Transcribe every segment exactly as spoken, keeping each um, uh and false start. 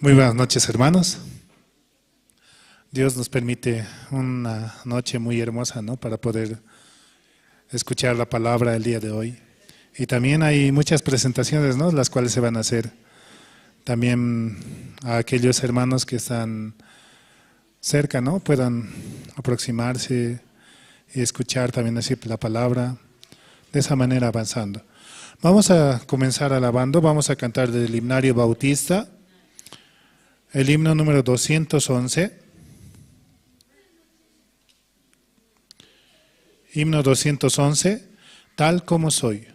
Muy buenas noches, hermanos. Dios nos permite una noche muy hermosa, ¿no? Para poder escuchar la palabra el día de hoy. Y también hay muchas presentaciones, ¿no? Las cuales se van a hacer. También a aquellos hermanos que están cerca, ¿no? Puedan aproximarse y escuchar también así la palabra. De esa manera avanzando. Vamos a comenzar alabando, vamos a cantar del himnario bautista, el himno número doscientos once. Himno doscientos once, tal como soy.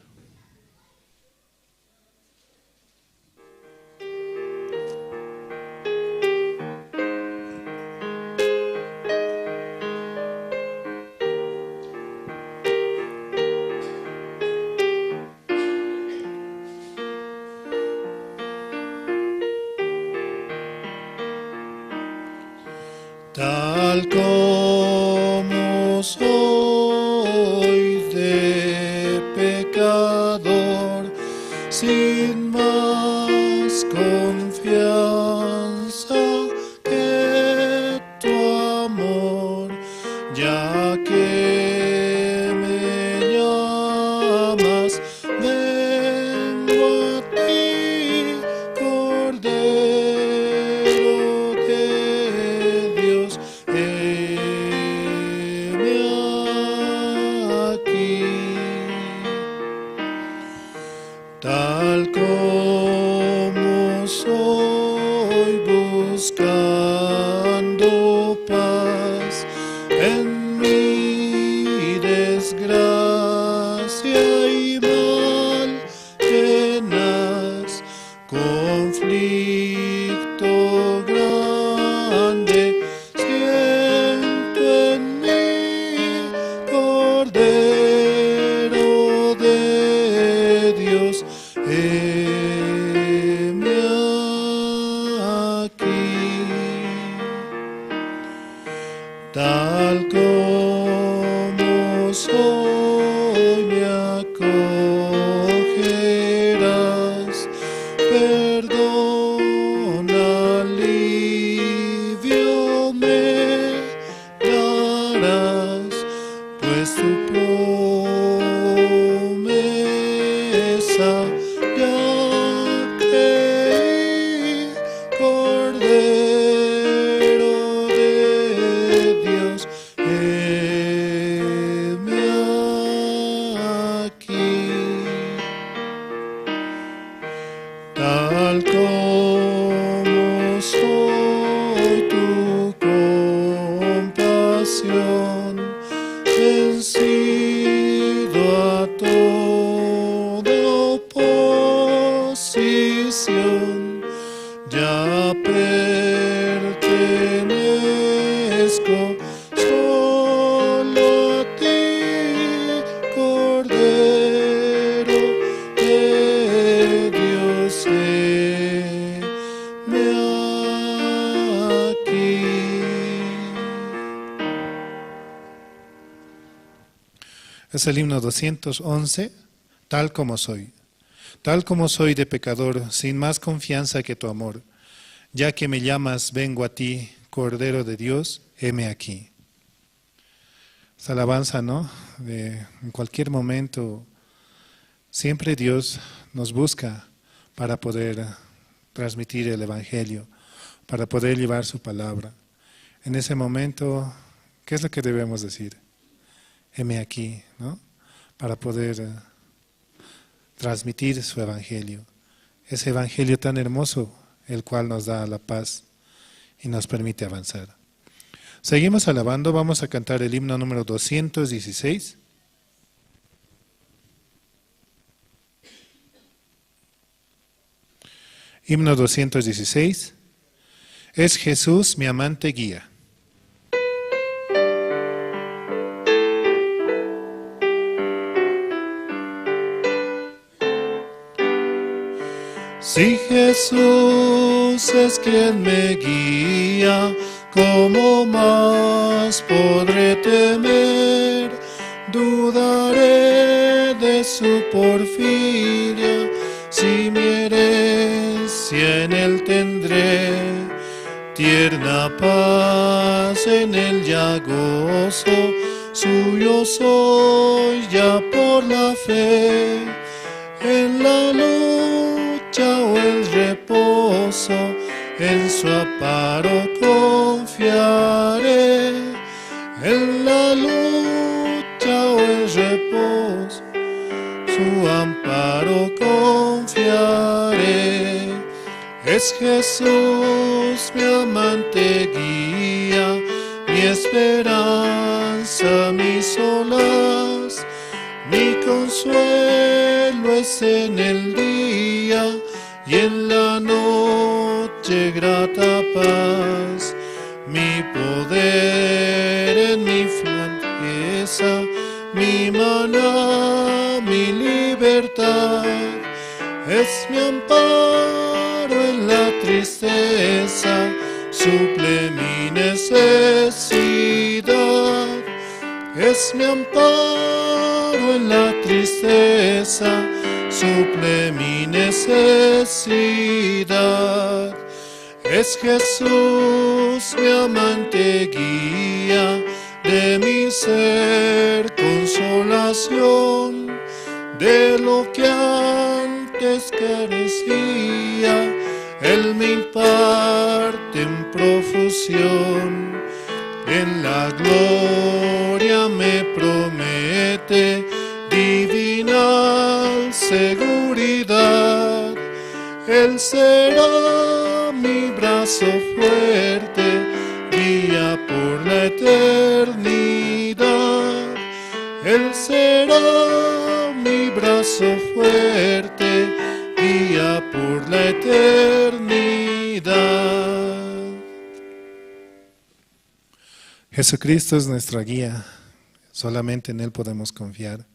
Tal como soy de pecador, sin más confianza que tu amor, ya que me llamas, vengo a ti, Cordero de Dios, heme aquí. Tal como soy, buscando paz en mi desgracia y mal, penas, conflicto grande, siento en mí, Cordero de Dios, heme aquí. Tal como soy me acogerás, perdón, alivio me darás, pues tu promesa ya creí, Cordero de Dios, heme aquí. Tal como soy, tu compasión, vencido a toda oposición, ya pertenezco solo a ti, Cordero de Dios, heme aquí. Es el himno doscientos once, tal como soy. Tal como soy de pecador, sin más confianza que tu amor. Ya que me llamas, vengo a ti, Cordero de Dios, heme aquí. Esa alabanza, ¿no? De, en cualquier momento, siempre Dios nos busca para poder transmitir el evangelio, para poder llevar su palabra. En ese momento, ¿qué es lo que debemos decir? Heme aquí, ¿no? Para poder, eh, transmitir su evangelio, ese evangelio tan hermoso, el cual nos da la paz y nos permite avanzar. Seguimos alabando, vamos a cantar el himno número doscientos dieciséis. Himno doscientos dieciséis. Es Jesús mi amante guía. Si Jesús es quien me guía, ¿cómo más podré temer? Dudaré de su porfiria, si mi herencia en él tendré. Tierna paz en el ya gozo suyo soy ya por la fe. En la lucha o el reposo, en su amparo confiaré. En la lucha o el reposo, su amparo confiaré. Es Jesús mi amante guía, mi esperanza, mi solaz, mi consuelo es en el día y en la noche grata paz, mi poder en mi flaqueza, mi maná, mi libertad. Es mi amparo en la tristeza, suple mi necesidad. Es mi amparo en la tristeza, suple mi necesidad. Es Jesús mi amante guía, de mi ser consolación, de lo que antes carecía, Él me imparte en profusión. En la gloria me promete divina seguridad. Él será mi brazo fuerte, guía por la eternidad. Él será mi brazo fuerte, guía por la eternidad. Jesucristo es nuestra guía, solamente en Él podemos confiar.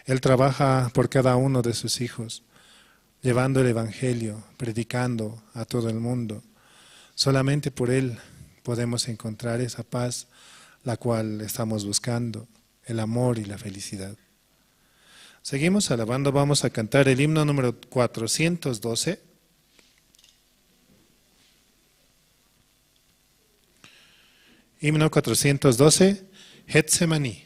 Él trabaja por cada uno de sus hijos, llevando el evangelio, predicando a todo el mundo. Solamente por Él podemos encontrar esa paz la cual estamos buscando, el amor y la felicidad. Seguimos alabando, vamos a cantar el himno número cuatrocientos doce. Himno cuatrocientos doce, Getsemaní.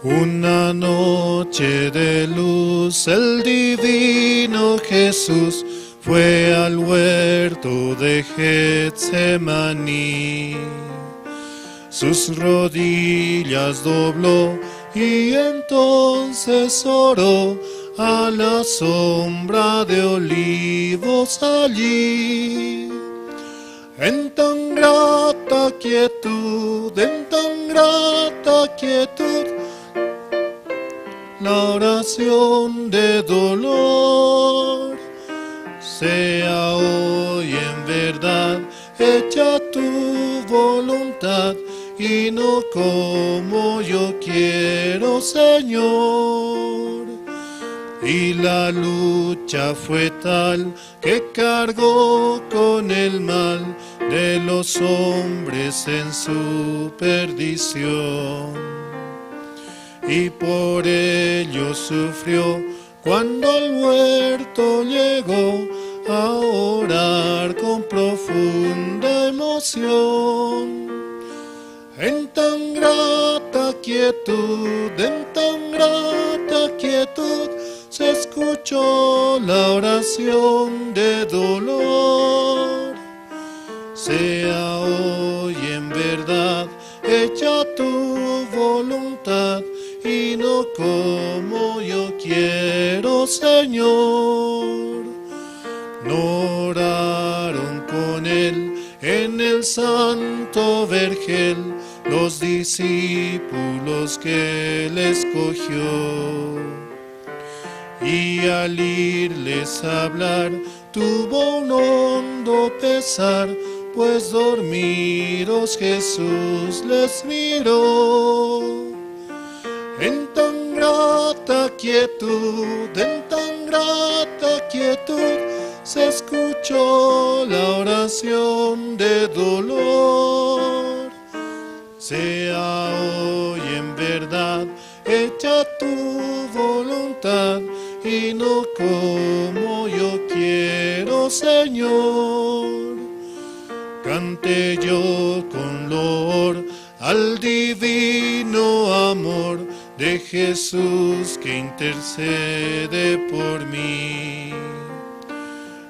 Una noche de luz, el divino Jesús fue al huerto de Getsemaní. Sus rodillas dobló y entonces oró a la sombra de olivos allí. En tan grata quietud, en tan grata quietud, la oración de dolor. Sea hoy en verdad hecha tu voluntad y no como yo quiero, Señor. Y la lucha fue tal que cargó con el mal de los hombres en su perdición. Y por ello sufrió cuando al huerto llegó a orar con profunda emoción. En tan grata quietud, en tan grata quietud, se escuchó la oración de dolor. Sea hoy en verdad hecha tu voluntad y no como yo quiero, Señor. No oraron con él en el santo vergel los discípulos que él escogió. Y al irles a hablar, tuvo un hondo pesar, pues dormidos Jesús les miró. En tan grata quietud, en tan grata quietud, se escuchó la oración de dolor. Sea hoy en verdad hecha tu voluntad y no como yo quiero, Señor. Cante yo con loor al divino amor de Jesús que intercede por mí.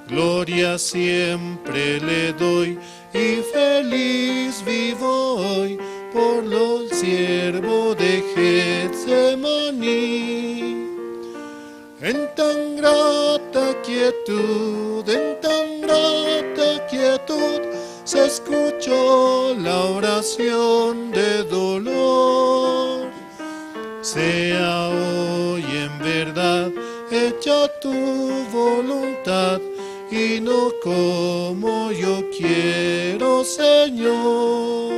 Gloria siempre le doy y feliz vivo hoy por lo siervo de Getsemaní. En tan grata quietud, en tan grata quietud, se escuchó la oración de dolor. Sea hoy en verdad hecha tu voluntad y no como yo quiero, Señor.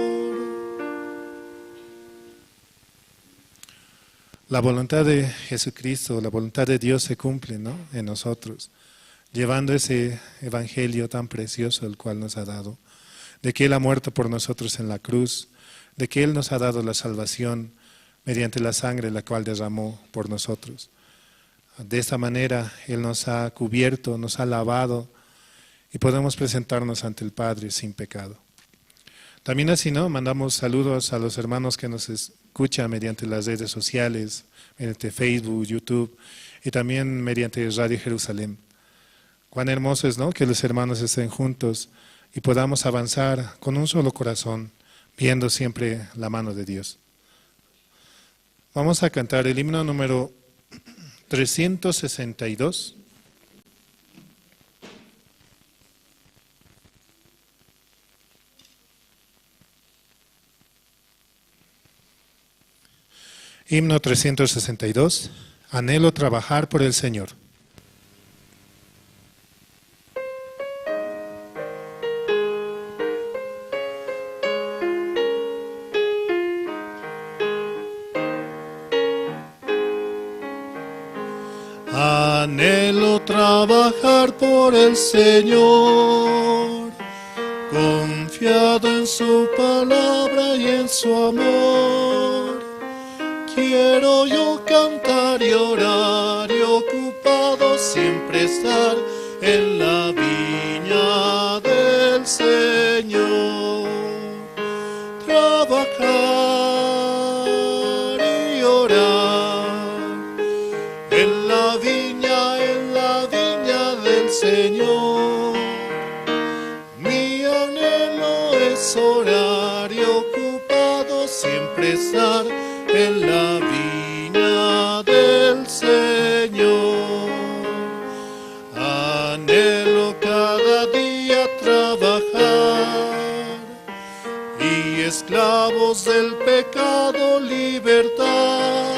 La voluntad de Jesucristo, la voluntad de Dios se cumple, ¿no? En nosotros, llevando ese evangelio tan precioso el cual nos ha dado, de que Él ha muerto por nosotros en la cruz, de que Él nos ha dado la salvación mediante la sangre la cual derramó por nosotros. De esta manera Él nos ha cubierto, nos ha lavado y podemos presentarnos ante el Padre sin pecado. También así, ¿no? Mandamos saludos a los hermanos que nos escuchan mediante las redes sociales, mediante Facebook, YouTube y también mediante Radio Jerusalén. Cuán hermoso es, ¿no? Que los hermanos estén juntos y podamos avanzar con un solo corazón, viendo siempre la mano de Dios. Vamos a cantar el himno número trescientos sesenta y dos. Himno trescientos sesenta y dos. Anhelo trabajar por el Señor. Anhelo trabajar por el Señor, confiado en su palabra y en su amor. Quiero yo cantar y orar y ocupado siempre estar en la viña del Señor. Trabajar y orar en la viña, en la viña del Señor. Mi anhelo es orar y ocupado siempre estar en la viña del Señor. Anhelo cada día trabajar y esclavos del pecado libertar,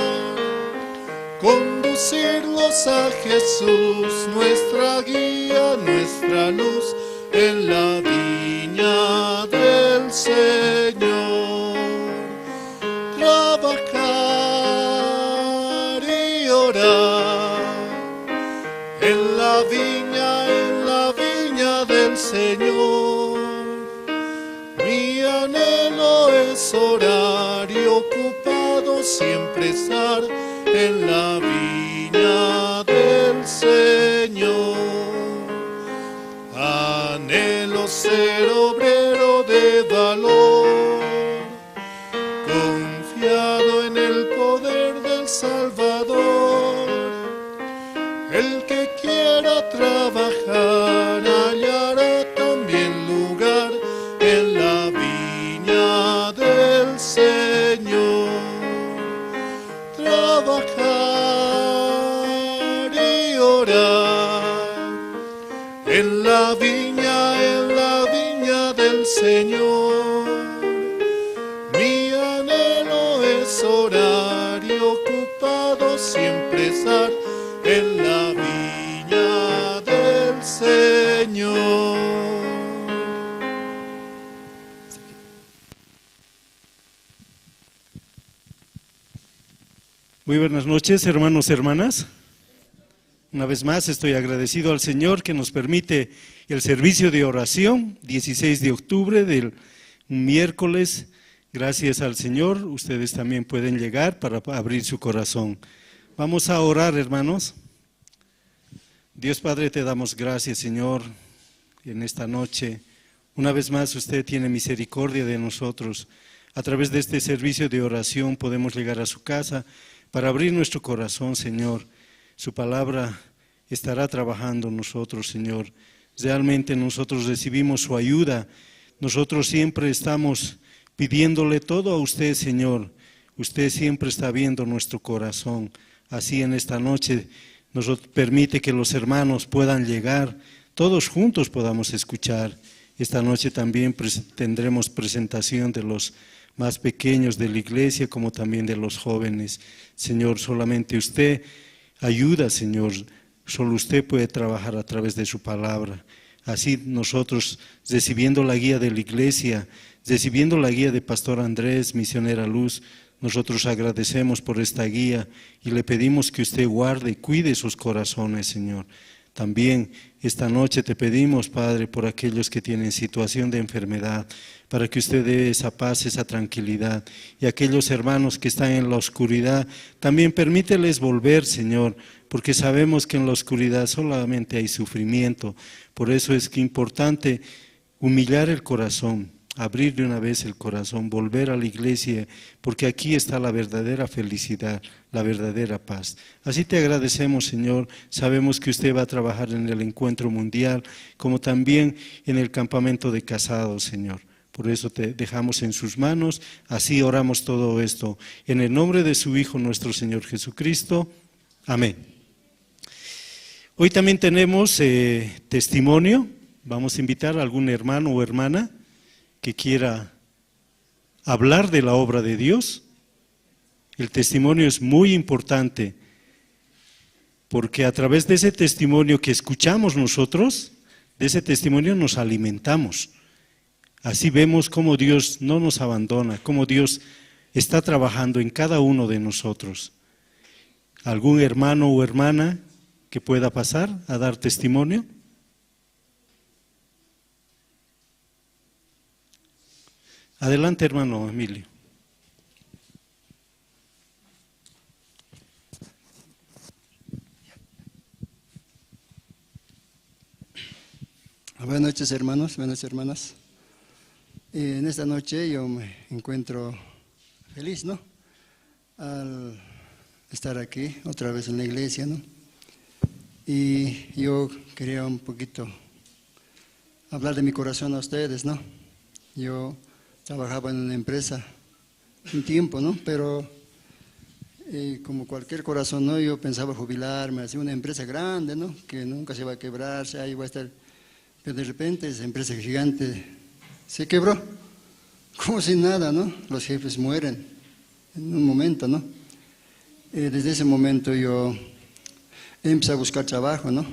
conducirlos a Jesús, nuestra guía, nuestra luz, en la viña del Señor. Trabajar y orar en la viña, en la viña del Señor. Mi anhelo es orar y ocupado siempre estar en la viña del Señor. Anhelo ser obrero de valor, confiado en el poder del Salvador. El que quiera trabajar hallará también lugar en la viña del Señor. Trabajar y orar en la viña, en la viña del Señor. Mi anhelo es orar y ocupado siempre estar en la viña del Señor. Muy buenas noches, hermanos, hermanas. Una vez más estoy agradecido al Señor que nos permite el servicio de oración, dieciséis de octubre, del miércoles Gracias al Señor. Ustedes también pueden llegar para abrir su corazón. Vamos a orar, hermanos. Dios Padre, te damos gracias, Señor, en esta noche. Una vez más, usted tiene misericordia de nosotros. A través de este servicio de oración podemos llegar a su casa para abrir nuestro corazón, Señor. Su palabra estará trabajando en nosotros, Señor. Realmente nosotros recibimos su ayuda. Nosotros siempre estamos pidiéndole todo a usted, Señor. Usted siempre está viendo nuestro corazón. Así en esta noche nos permite que los hermanos puedan llegar, todos juntos podamos escuchar. Esta noche también pres-, tendremos presentación de los más pequeños de la iglesia, como también de los jóvenes. Señor, solamente usted ayuda, Señor. Solo usted puede trabajar a través de su palabra. Así nosotros, recibiendo la guía de la iglesia, recibiendo la guía de Pastor Andrés, Misionera Luz, nosotros agradecemos por esta guía y le pedimos que usted guarde y cuide sus corazones, Señor. También esta noche te pedimos, Padre, por aquellos que tienen situación de enfermedad, para que usted dé esa paz, esa tranquilidad. Y aquellos hermanos que están en la oscuridad, también permíteles volver, Señor, porque sabemos que en la oscuridad solamente hay sufrimiento. Por eso es que importante humillar el corazón, abrir de una vez el corazón, volver a la iglesia, porque aquí está la verdadera felicidad, la verdadera paz. Así te agradecemos, Señor. Sabemos que usted va a trabajar en el encuentro mundial, como también en el campamento de casados, Señor. Por eso te dejamos en sus manos. Así oramos todo esto. En el nombre de su Hijo, nuestro Señor Jesucristo. Amén. Hoy también tenemos, eh, testimonio. Vamos a invitar a algún hermano o hermana que quiera hablar de la obra de Dios. El testimonio es muy importante porque a través de ese testimonio que escuchamos nosotros, de ese testimonio nos alimentamos. Así vemos cómo Dios no nos abandona, cómo Dios está trabajando en cada uno de nosotros. ¿Algún hermano o hermana que pueda pasar a dar testimonio? Adelante, hermano Emilio. Buenas noches, hermanos, buenas noches, hermanas. Eh, en esta noche yo me encuentro feliz, ¿no? Al estar aquí otra vez en la iglesia, ¿no? Y yo quería un poquito hablar de mi corazón a ustedes, ¿no? Yo trabajaba en una empresa un tiempo, ¿no? Pero, eh, como cualquier corazón, ¿no? Yo pensaba jubilarme, así, una empresa grande, ¿no? Que nunca se va a quebrarse, ahí va a estar. Pero de repente esa empresa gigante se quebró, como si nada, ¿no? Los jefes mueren en un momento, ¿no? Eh, desde ese momento yo empecé a buscar trabajo, ¿no?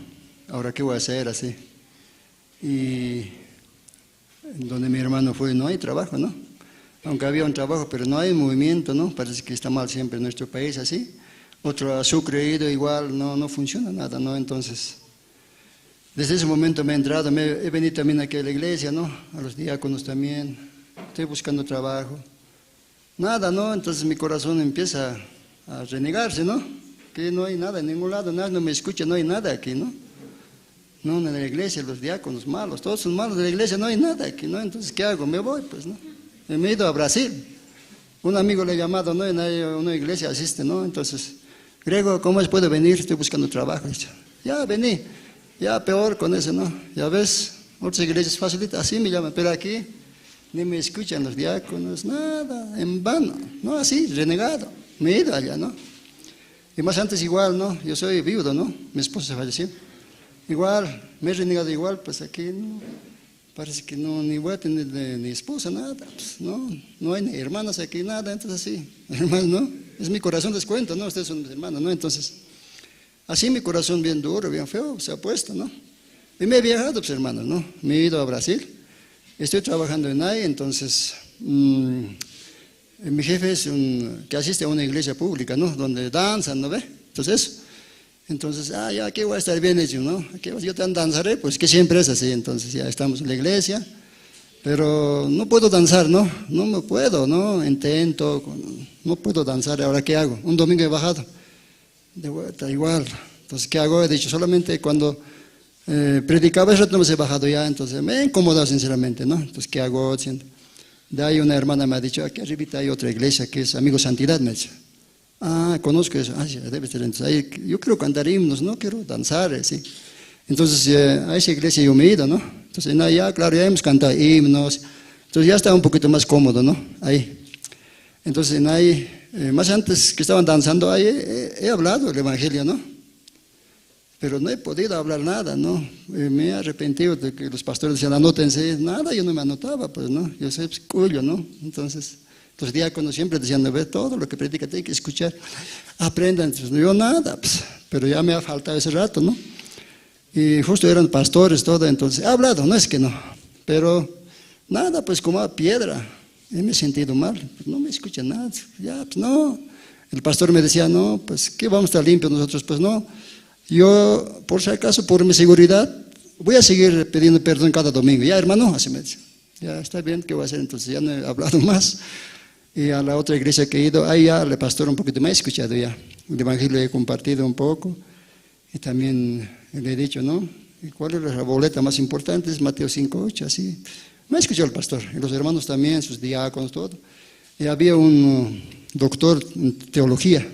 Ahora, ¿qué voy a hacer así? Y donde mi hermano fue, no hay trabajo, ¿no? Aunque había un trabajo, pero no hay movimiento, ¿no? Parece que está mal siempre en nuestro país, así. Otro a Sucre he ido, igual no, no funciona nada, ¿no? Entonces, desde ese momento me he entrado, me, he venido también aquí a la iglesia, ¿no? A los diáconos también. Estoy buscando trabajo. Nada, ¿no? Entonces mi corazón empieza a renegarse, ¿no? Que no hay nada en ningún lado, nadie no me escucha, no hay nada aquí, ¿no? No, en la iglesia, los diáconos malos, todos son malos de la iglesia, no hay nada aquí, ¿no? Entonces, ¿qué hago? Me voy, pues, ¿no? Y me he ido a Brasil. Un amigo le ha llamado, ¿no? En ahí una iglesia asiste, ¿no? Entonces, Grego, ¿cómo es? ¿Puedo venir? Estoy buscando trabajo, dice. Ya vení, ya peor con eso, ¿no? Ya ves, otras iglesias facilita, así me llaman, pero aquí ni me escuchan los diáconos, nada, en vano, ¿no? Así, renegado, me he ido allá, ¿no? Y más antes igual, ¿no? Yo soy viudo, ¿no? Mi esposa falleció. Igual, me he renegado igual, pues aquí, ¿no? Parece que no, ni voy a tener de, ni esposa, nada, pues, no, no hay ni hermanas aquí, nada, entonces sí, hermano, ¿no? Es mi corazón, les cuento, ¿no? Ustedes son mis hermanos, ¿no? Entonces, así mi corazón bien duro, bien feo, se ha puesto, ¿no? Y me he viajado, pues, hermano, ¿no? Me he ido a Brasil, estoy trabajando en ahí, entonces, mm, mi jefe es un, que asiste a una iglesia pública, ¿no? Donde danzan, ¿no ve? Entonces, entonces, ah, ya, aquí voy a estar bien hecho, ¿no? Aquí yo también danzaré, pues que siempre es así. Entonces, ya estamos en la iglesia. Pero no puedo danzar, ¿no? No me puedo, ¿no? Intento, no puedo danzar, ¿ahora qué hago? Un domingo he bajado, de vuelta igual. Entonces, ¿qué hago? He dicho, solamente cuando eh, predicaba, ese rato no me he bajado ya, entonces me he incomodado sinceramente, ¿no? Entonces, ¿qué hago? Siento. De ahí una hermana me ha dicho, aquí arribita hay otra iglesia que es Amigo Santidad, me dice. Ah, conozco eso. Ah, sí, debe ser. Entonces, ahí, yo quiero cantar himnos, no quiero danzar, eh, sí. Entonces, eh, a esa iglesia yo me he ido, ¿no? Entonces, en allá, claro, ya hemos cantado himnos. Entonces, ya estaba un poquito más cómodo, ¿no? Ahí. Entonces, en ahí, eh, más antes que estaban danzando, ahí eh, he hablado el evangelio, ¿no? Pero no he podido hablar nada, ¿no? Eh, me he arrepentido de que los pastores decían, anótense, nada, yo no me anotaba, pues, ¿no? Yo soy, pues, cuyo, ¿no? Entonces, los diáconos siempre decían, no ve, todo lo que predica tiene que escuchar, aprendan. Entonces, yo nada, pues, pero ya me ha faltado ese rato, ¿no? Y justo eran pastores, todo, entonces, he hablado, no es que no, pero nada, pues, como a piedra, y me he sentido mal, no me escucha nada, ya, pues, no. El pastor me decía, no, pues, ¿qué vamos a estar limpios nosotros? Pues, no, yo, por si acaso, por mi seguridad, voy a seguir pidiendo perdón cada domingo. Ya, hermano, así me dice. Ya, está bien, ¿qué voy a hacer? Entonces ya no he hablado más. Y a la otra iglesia que he ido, ahí ya el pastor un poquito me ha escuchado ya. El evangelio he compartido un poco. Y también le he dicho, ¿no? ¿Y cuál es la boleta más importante? Es Mateo cinco ocho, así. Me ha escuchado el pastor. Y los hermanos también, sus diáconos, todo. Y había un uh, doctor en teología.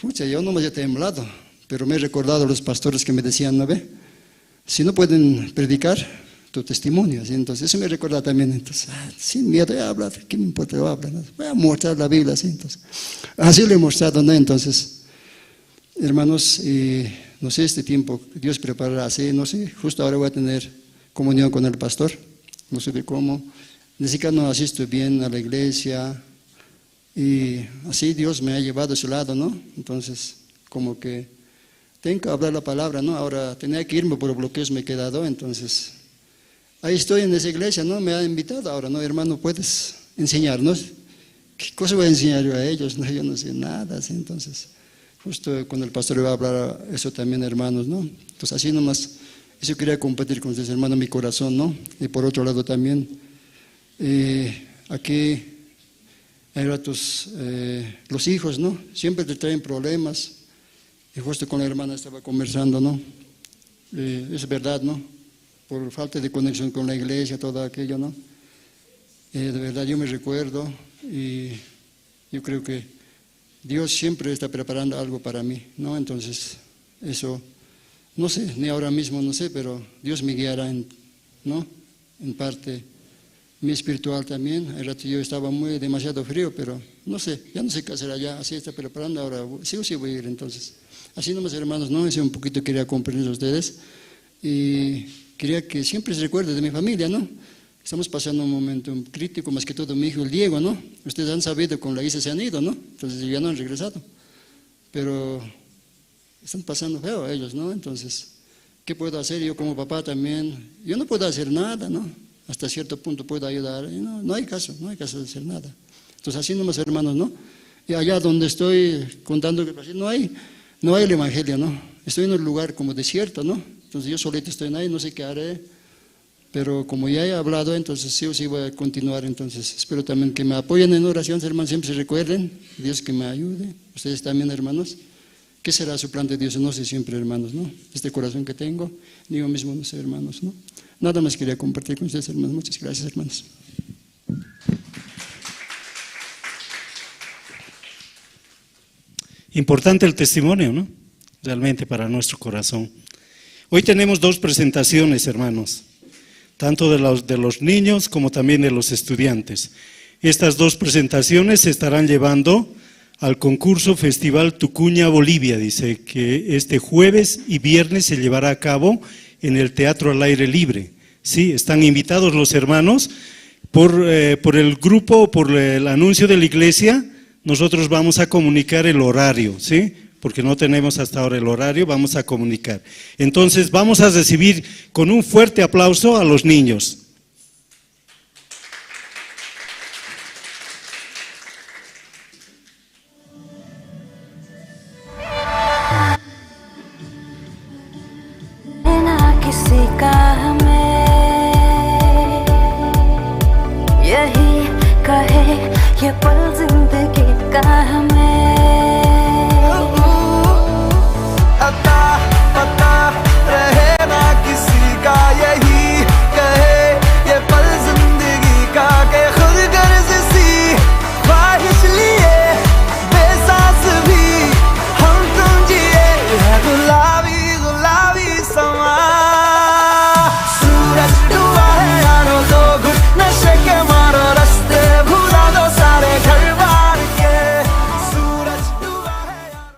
Pucha, yo no me había temblado, pero me he recordado a los pastores que me decían, ¿no ve? Si no pueden predicar, tu testimonio, así. Entonces, eso me recuerda también. Entonces, ah, sin miedo, ya habla, ¿qué me importa? Yo hablo, ¿no? Voy a mostrar la Biblia, así. Entonces, así lo he mostrado, ¿no? Entonces, hermanos, eh, no sé, este tiempo Dios preparará, así, no sé, justo ahora voy a tener comunión con el pastor, no sé de cómo. Ni siquiera no asisto bien a la iglesia, y así Dios me ha llevado a ese lado, ¿no? Entonces, como que tengo que hablar la palabra, ¿no? Ahora tenía que irme por bloqueos, me he quedado, entonces, ahí estoy en esa iglesia, ¿no? Me ha invitado ahora, ¿no? Hermano, ¿puedes enseñarnos? ¿Qué cosa voy a enseñar yo a ellos? No, yo no sé nada, así, entonces, justo con el pastor iba a hablar eso también, hermanos, ¿no? Entonces, así nomás, eso quería compartir con ustedes, hermano, mi corazón, ¿no? Y por otro lado también, eh, aquí hay ratos, eh, los hijos, ¿no? Siempre te traen problemas. Y justo con la hermana estaba conversando, ¿no? Eh, es verdad, ¿no? Por falta de conexión con la iglesia, todo aquello, ¿no? Eh, de verdad, yo me recuerdo y yo creo que Dios siempre está preparando algo para mí, ¿no? Entonces, eso, no sé, ni ahora mismo, no sé, pero Dios me guiará, en, ¿no? En parte, mi espiritual también. El rato yo estaba muy, demasiado frío, pero no sé, ya no sé qué hacer allá. Así está preparando ahora. Sí o sí voy a ir entonces. Así nomás, hermanos, ¿no? Ese un poquito quería comprender a ustedes. Y quería que siempre se recuerde de mi familia, ¿no? Estamos pasando un momento crítico, más que todo mi hijo, el Diego, ¿no? Ustedes han sabido con la Isa se han ido, ¿no? Entonces ya no han regresado. Pero están pasando feo ellos, ¿no? Entonces, ¿qué puedo hacer yo como papá también? Yo no puedo hacer nada, ¿no? Hasta cierto punto puedo ayudar. Y no, no hay caso, no hay caso de hacer nada. Entonces, así nomás, hermanos, ¿no? Y allá donde estoy contando que pasé, no hay, no hay el evangelio, ¿no? Estoy en un lugar como desierto, ¿no? Entonces, yo solito estoy ahí, no sé qué haré. Pero como ya he hablado, entonces sí o sí voy a continuar. Entonces, espero también que me apoyen en oraciones, hermanos. Siempre se recuerden, Dios que me ayude. Ustedes también, hermanos. ¿Qué será su plan de Dios? No sé siempre, hermanos, ¿no? Este corazón que tengo, ni yo mismo no sé, hermanos, ¿no? Nada más quería compartir con ustedes, hermanos. Muchas gracias, hermanos. Importante el testimonio, ¿no? Realmente para nuestro corazón. Hoy tenemos dos presentaciones, hermanos, tanto de los, de los niños como también de los estudiantes. Estas dos presentaciones se estarán llevando al concurso Festival Tucuña Bolivia, dice que este jueves y viernes se llevará a cabo en el Teatro al Aire Libre. Sí, están invitados los hermanos por, eh, por el grupo, por el anuncio de la iglesia, nosotros vamos a comunicar el horario, ¿sí? Porque no tenemos hasta ahora el horario, vamos a comunicar. Entonces, vamos a recibir con un fuerte aplauso a los niños. ये पल जिंदगी का हमें अता पता रहे ना किसी का, यही कहे ये पल जिंदगी का, के खुद गर्ज सी ख्वाहिश लिए बेसास भी हम तुम जिए। है गुलाबी गुलाबी समा, सूरज डूबा है यारो, दो घुट नशे के मारो, रास्ते भुला दो सारे घर बार के। सूरज डूबा है यारो।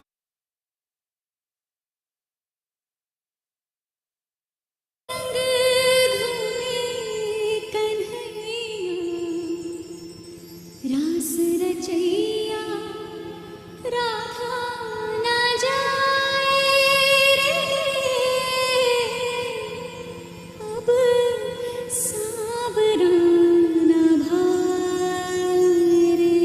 रास रचैया राधा ना जाए रे, अब साँवरा ना भाए रे।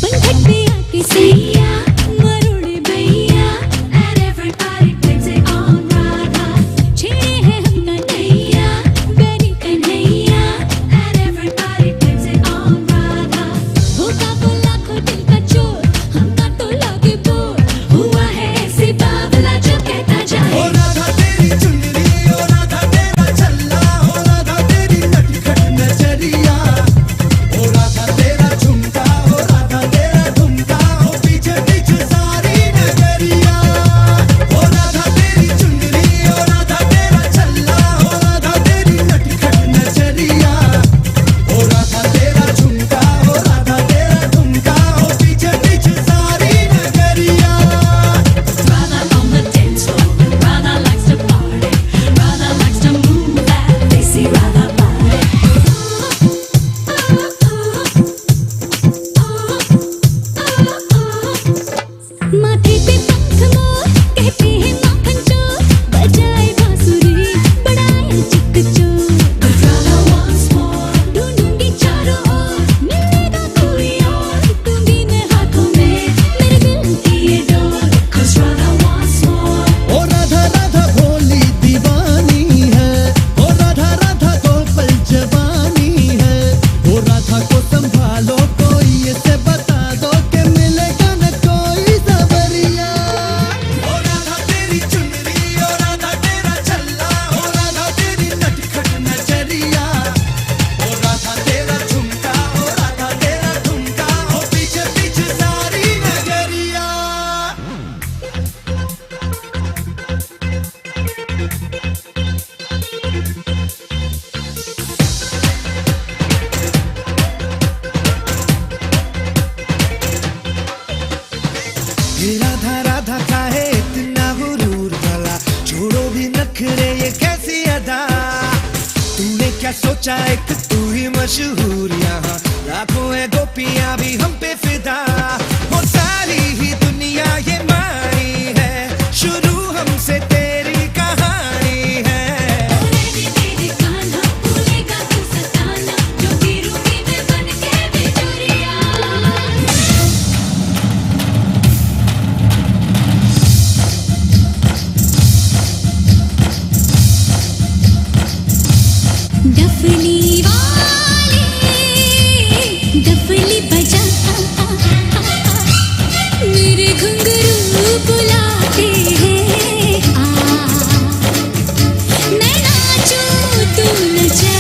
पंखट पे आके सैया मरोड़े भैया, and everybody blames it on Radha. छेड़े है हमका नैया, प्यारी Kanhaiya, and everybody blames it on Radha. होगा वो लाखों दिल का चोर, हमका तो लगे बोर। हुआ है ऐसे बावला जो कहता जाए। ओ राधा तेरी चुनरी, ओ राधा तेरा छल्ला, ओ राधा तेरी नटखट नजरिया, ओ राधा तेरा झुमका, ओ राधा तेरा ठुमका, ओ पीछे पीछे सारी नगरिया। ओ राधा तेरी चुनरी, ओ राधा तेरा छल्ला, ओ राधा तेरी नटखट नजरिया, ओ राधा तेरा झुमका, ओ राधा तेरा ठुमका, ओ पीछे पीछे सारी नगरिया। Radha on the dance floor, Radha likes to party, Radha likes to move that desi Radha body। माथे पे पंख मोर, कहते हैं माखन चोर, बजाए बांसुरी, बड़ा है चिक चोर। Radha wants more। ढूंढूंगी चारों ओर, मिलेगा कोई और, दूंगी मैं हाथों में, मेरे दिल की ये door. 'Cause Radha wants more। ओ राधा राधा भोली दीवानी है, ओ राधा राधा तो पल जवानी है, ओ राधा को संभालो कोई, इसे बता दो कि मिलेगा न कोई सँवरिया। ओ राधा तेरी चुनरी, ओ राधा तेरा छल्ला, ओ राधा तेरी नटखट नजरिया, ओ राधा तेरा झुमका, ओ राधा तेरा ठुमका, ओ पीछे पीछे सारी नगरिया। ये राधा राधा का है इतना गुरूर भला, छोड़ो भी नखरे ये कैसी अदा। तूने क्या सोचा एक तू ही मशहूर, यहाँ लाखों है गोपियाँ भी हम पे फिदा। वो सारी ही दुनिया ये मारी है, शुरू हमसे तेरी कहानी है। डफली वाले, डफली बजा, मेरे घुंघरू बुलाते हैं, आ, मैं नाचूं, तू नचा।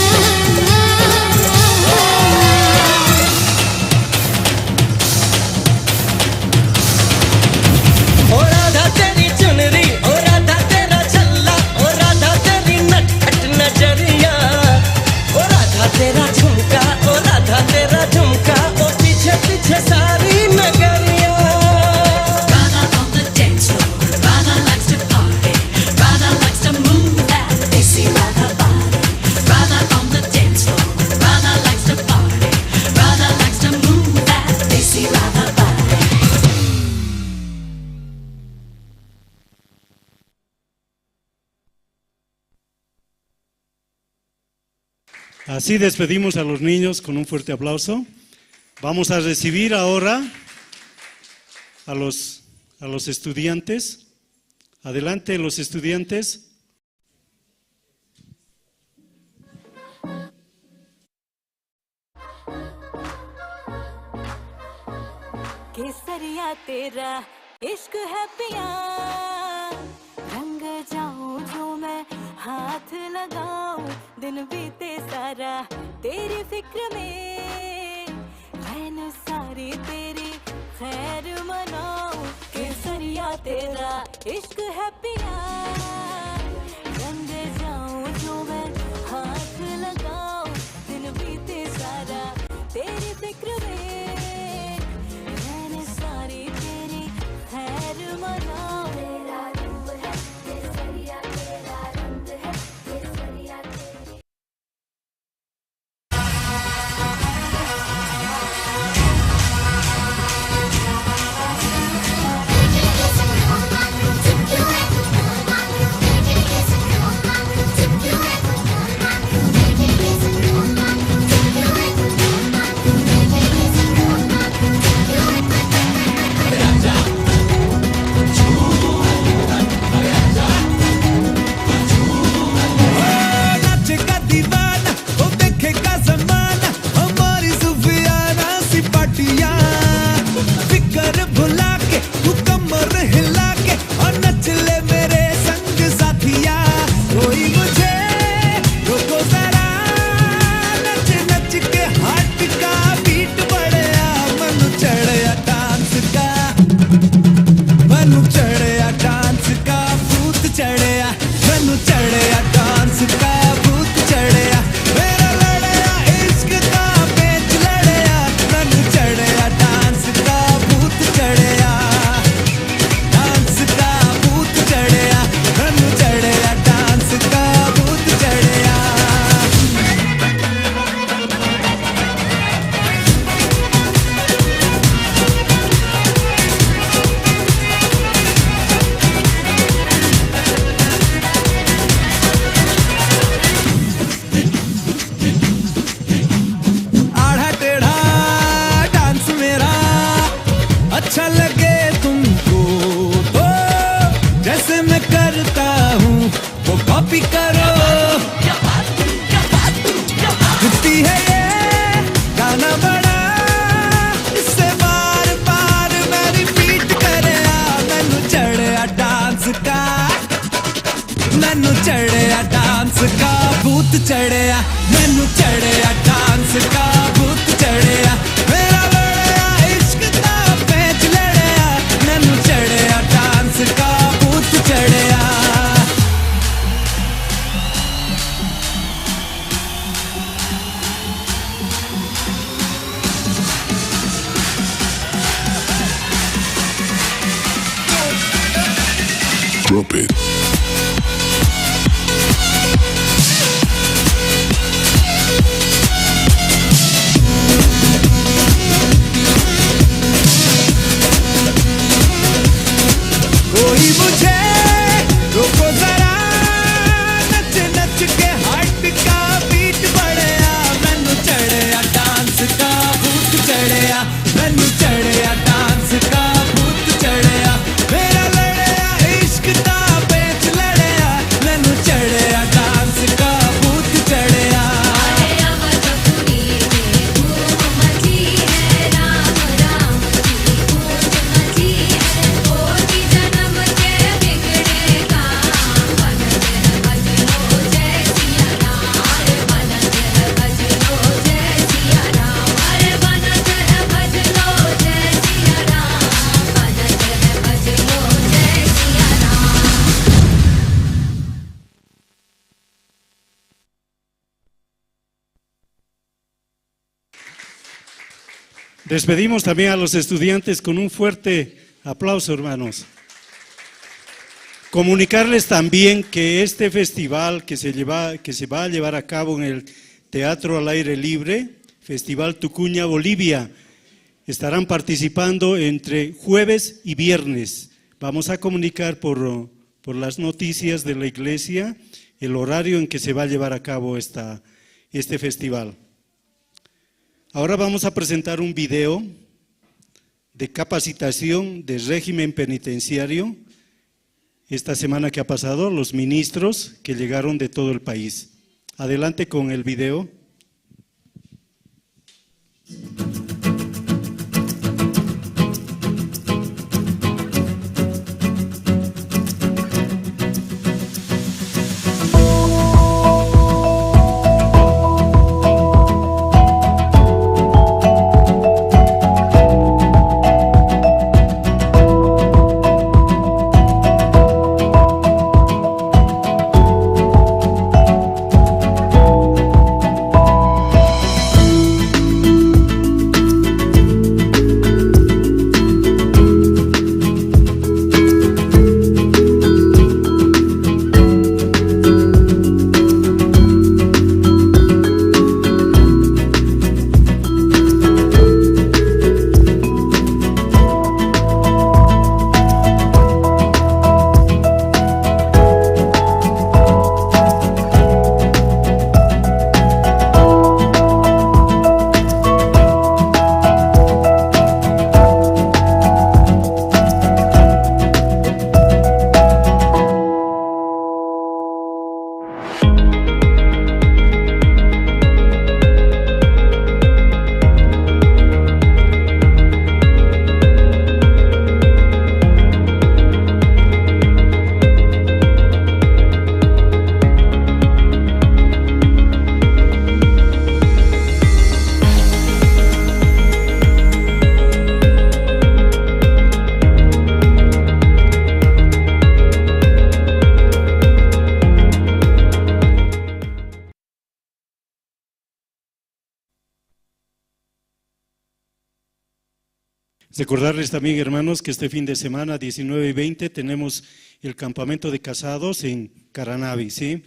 ओ राधा तेरी चुनरी, ओ राधा तेरा छल्ला, ओ राधा तेरी नटखट नजरिया, ओ राधा तेरा झुमका, ओ राधा तेरा झुमका, ओ पीछे पीछे सारी नगरिया। Radha on the dance floor, Radha likes to party, Radha likes to move that desi Radha body. Radha on the dance floor, Radha likes to party, Radha likes to move that desi Radha body. Así despedimos a los niños con un fuerte aplauso. Vamos a recibir ahora a los, a los estudiantes. Adelante, los estudiantes. केसरिया तेरा इश्क है पिया, रंग जाऊं जो मैं हाथ लगाऊं, दिन बीते सारा तेरी फिक्र में, रैन सारी तेरी खैर मनाऊं। केसरिया तेरा इश्क है पिया, रंग जाऊं जो मैं हाथ लगाऊं, दिन बीते सारा तेरी फिक्र में, रैन सारी तेरी खैर मनाऊं। तेरा रूप है केसरिया, तेरा रंग है केसरिया, तेरी नाचे का दीवाना, वो देखे का जमाना, हमारी सुफियाना सी पाटियां। फिकर भुला के, तू कमर हिला के, और नच ले मेरे संग साथिया। कोई मुझे रोको जरा, नच नच के हार्ट का बीट बढ़या, मनु चढ़या डांस का, मनु चढ़या डांस का भूत चढ़या। ਮੈਨੂੰ ਚੜਿਆ ਡਾਂਸ ਦਾ ਭੂਤ ਚੜਿਆ, ਮੇਰਾ ਲੜਿਆ ਇਸ਼ਕ ਦਾ ਪੇਚ ਲੜਿਆ। ਮੈਨੂੰ ਚੜਿਆ ਡਾਂਸ ਦਾ ਭੂਤ ਚੜਿਆ, ਡਾਂਸ ਦਾ ਭੂਤ ਚੜਿਆ। ਮੈਨੂੰ ਚੜਿਆ ਡਾਂਸ ਦਾ ਭੂਤ ਚੜਿਆ। आड़ा टेढ़ा डांस मेरा अच्छा लगे तुमको तो, जैसे मैं करता हूँ वो कॉपी करो। कितनी है ये गाना बड़ा, इसे बार बार मैं रिपीट करे। आ, मैनू चढ़िया डांस का, मैनू चढ़िया डांस का भूत चढ़िया, मैनू चढ़िया डांस का भूत चढ़िया। मेरा लड़िया इश्क दा पैच लड़िया, मैनू चढ़िया डांस का भूत चढ़िया। Drop it. कोई मुझे रोको जरा, नच नच के हार्ट का बीट बढ़िया, मैनू चढ़िया डांस का भूत चढ़िया। ਮੈਨੂੰ ਚੜਿਆ ਡਾਂਸ ਦਾ ਭੂਤ ਚੜਿਆ, ਮੇਰਾ ਲੜਿਆ ਇਸ਼ਕ ਦਾ ਪੇਚ ਲੜਿਆ। ਮੈਨੂੰ ਚੜਿਆ ਡਾਂਸ ਦਾ ਭੂਤ ਚੜਿਆ। Despedimos también a los estudiantes con un fuerte aplauso, hermanos. Comunicarles también que este festival que se lleva, que se va a llevar a cabo en el Teatro al Aire Libre, Festival Tucuña Bolivia, estarán participando entre jueves y viernes. Vamos a comunicar por, por las noticias de la iglesia el horario en que se va a llevar a cabo esta, este festival. Ahora vamos a presentar un video de capacitación de régimen penitenciario. esta semana que ha pasado, los ministros que llegaron de todo el país. Adelante con el video. Recordarles también, hermanos, que este fin de semana, diecinueve y veinte, tenemos el campamento de casados en Caranavi, ¿sí?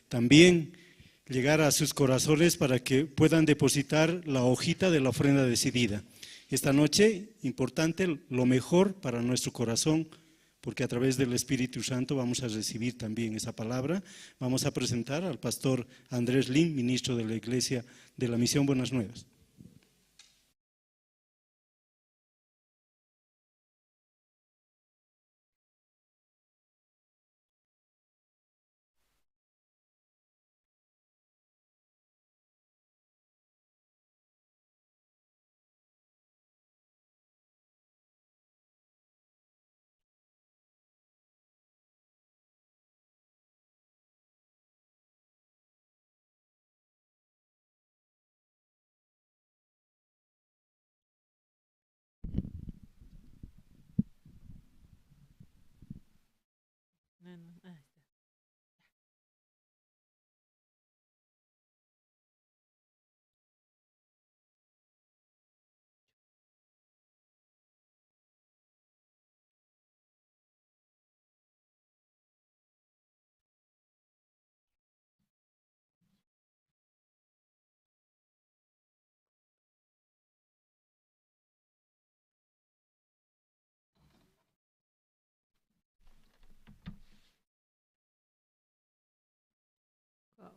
También llegar a sus corazones para que puedan depositar la hojita de la ofrenda decidida. Esta noche, importante, lo mejor para nuestro corazón, porque a través del Espíritu Santo vamos a recibir también esa palabra. Vamos a presentar al pastor Andrés Lin, ministro de la Iglesia de la Misión Buenas Nuevas.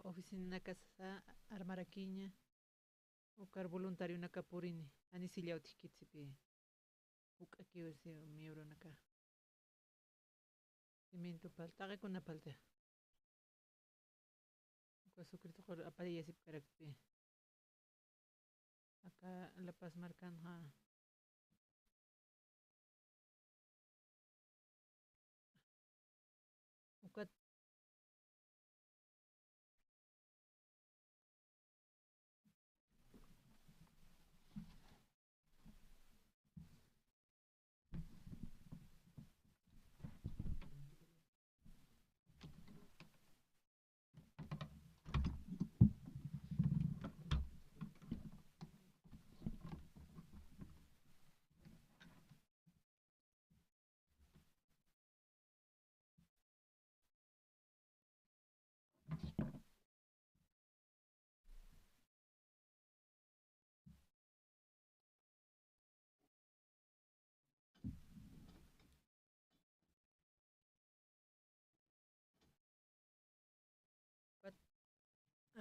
Oficinanakasa armarakiña, ukar voluntarionaka purini, janisillaw thikhitsipi, juk'akiw si miembronaka. Cimiento pal, taqikuna palta. Uka sukrituqur apariyasipkarakpi. Aka La Paz markanxa. Ukat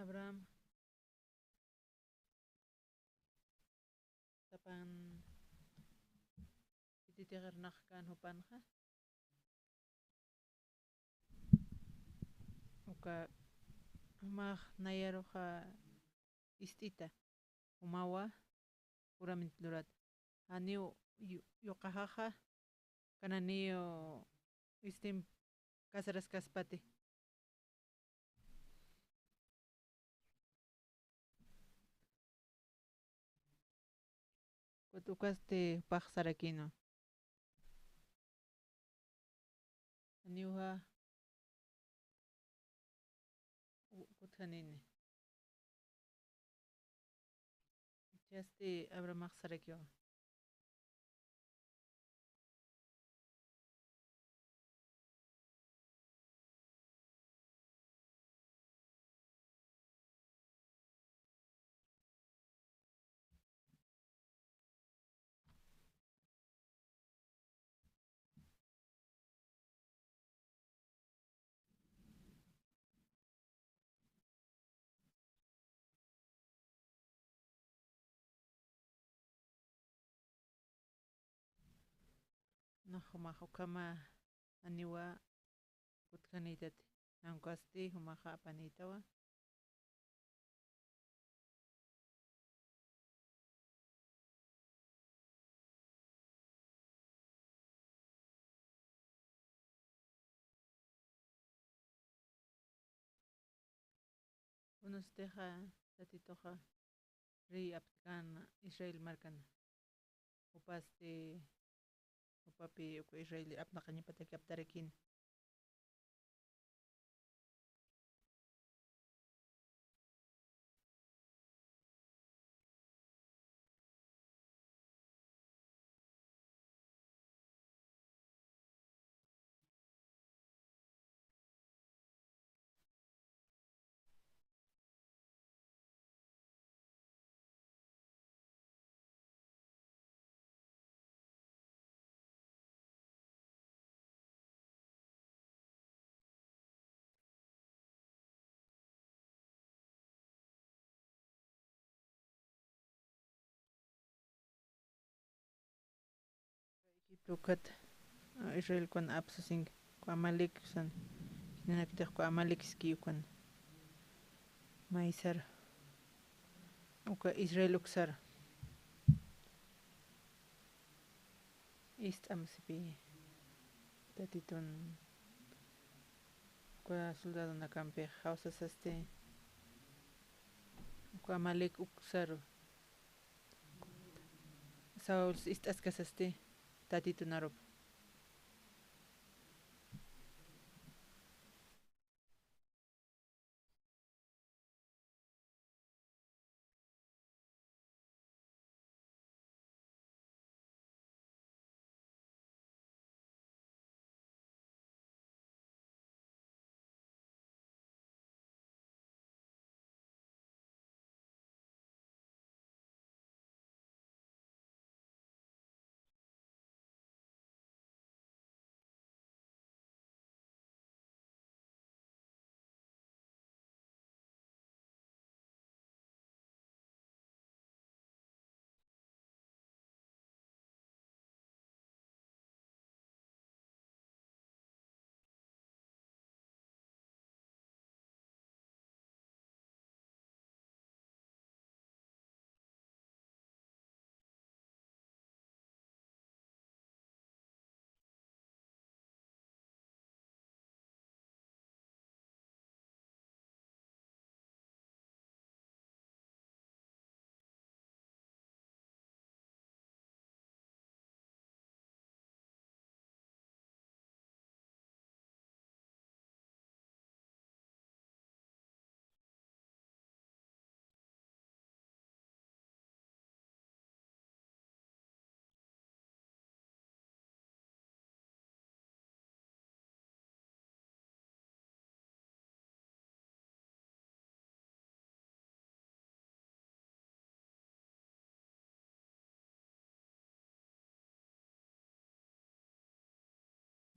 Abraham, sapan, ititiqirnaqkan jupanxa. Uka jumax nayaruxa ist'ita, jumawa juramento lurata. Janiw yu-, yuqaxaxa, kananiyu istim kasaraskaspati. Ukat ukasti jupax sarakïnwa. Janiwa u-, kutjanini. Jichhasti Abrahamax sarakiwa. Nax jumax ukhama janiwa kutjanïtati, jan ukasti jumaxa apanïtawa. Kunasatixa Tatituxa rey aptkan Israel markan. Jupasti, jupapi uka Israel apnaqañapataki aptarakïn. Egipto ukat, a, Israel ukan apsasinki, uka Amalek san, jinaktix uka Amalek ski ukan. Maysar, uka Israel uksar. Ist'amsipi Tatitun uka soldadonakampi jawsasasti, uka Amalek uksaru. Saul ist'askasasti Tatitun arup.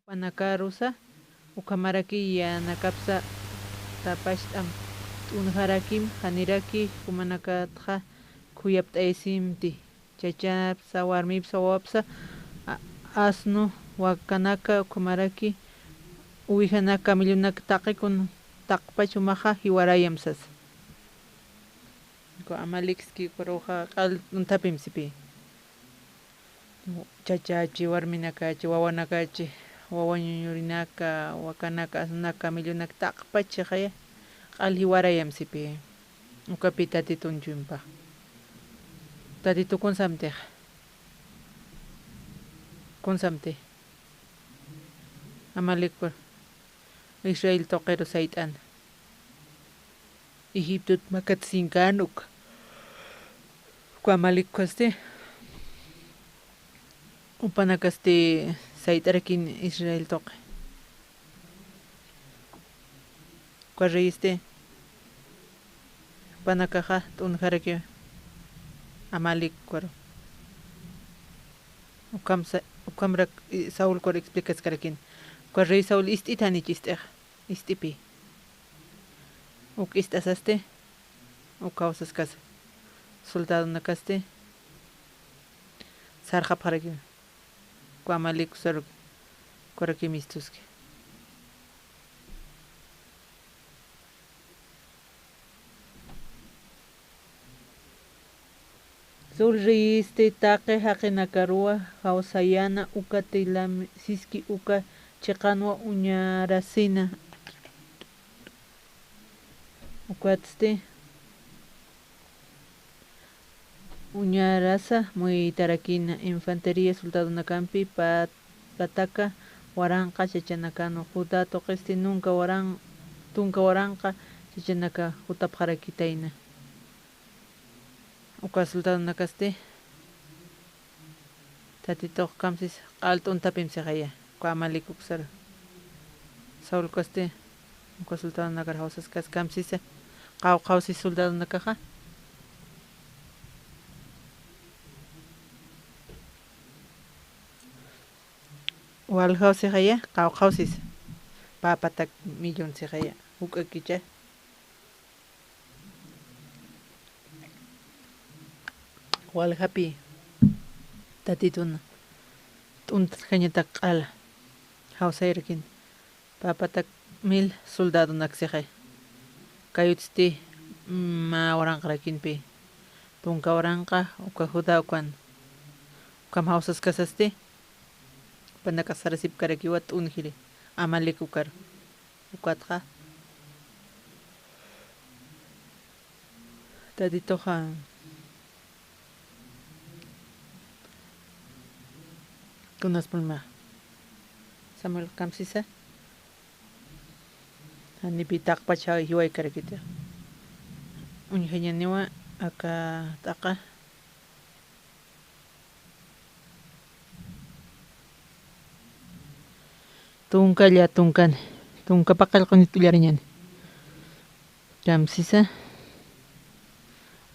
Jupanakarusa ukhamaraki yänakapsa tapacht'am t'unjarakim, janiraki jumanakatxa khuyapt'ayasimti. Chachapsa, warmipsa, wawapsa, a-, asno, wakanaka, ukhamaraki uwijanaka, camellonak taqikun taqpach jumaxa jiwarayam sasa. Uka Amalekski ukaruxa q'al t'unthapim sipi. Chachachi, warminakachi, wawanakachi, wawa ñuñurinaka, wakanaka, asnaka, millunaka taqpach sixaya, q'al jiwarayam sipi. Ukapi Tatitun chumpa. Tatitu kunsamtix. Kunsamti. Amalek Israel tuqiru sayt'an. Egiptot makatsinkan uk. Uka Amalek ukasti. Jupanakasti sayt'arakin Israel tuqi. Uka reyisti. Jupanakaxa t'unjaraki Amalek ukaru. Ukham sa-, ukhamrak, i, Saul ukaru explicaskarakin. Uka rey Saul ist'it janicha ist'ixa. Ist'ipi. Uk ist'asasti, uk jawsaskasa. Soldadonakasti sarxapxaraki. Uka Amalek usaruki, ukaraki mistuski. Saul reyisti taqi jaqinakaruwa jawsayäna, uka tilami siski uka chiqanwa uñarasina. Ukatsti uñarasa muytarakina infantería soldadonakampi pa-, pataka waranqa chachanakanwa, Judá tuqisti nunka waran-, tunka waranqa chachanaka jutapxarakitayna. Uka soldadonakasti, Tatitux kamsis q'al t'unthapim sixaya, uka Amalek uksaru. Saul ukasti, uka soldadonakar jawsaskas kamsisa, qaw qawsis soldadonakaxa. Waljaw sixaya, qaw qawsis. Pä patak millón sixaya, juk'akicha. Waljapi Tatitun t'untjañatak q'ala jawsayarakin pä patak mil soldadonak sixay. Kayutsti mä waranqarakinpi tunka waranqa uka Judá ukan, ukham jawsaskasasti, jupanakax sarasipkarakiwa t'unjiri Amalek ukaru. Ukatxa Tatituxa kunas pulma Samuel kamsisa, janipi taqpacha jiwaykarakiti. Uñjañaniwa aka t'aqa. Tunka lla tunkani, tunka paqallqunit ullariñani. Kamsisa.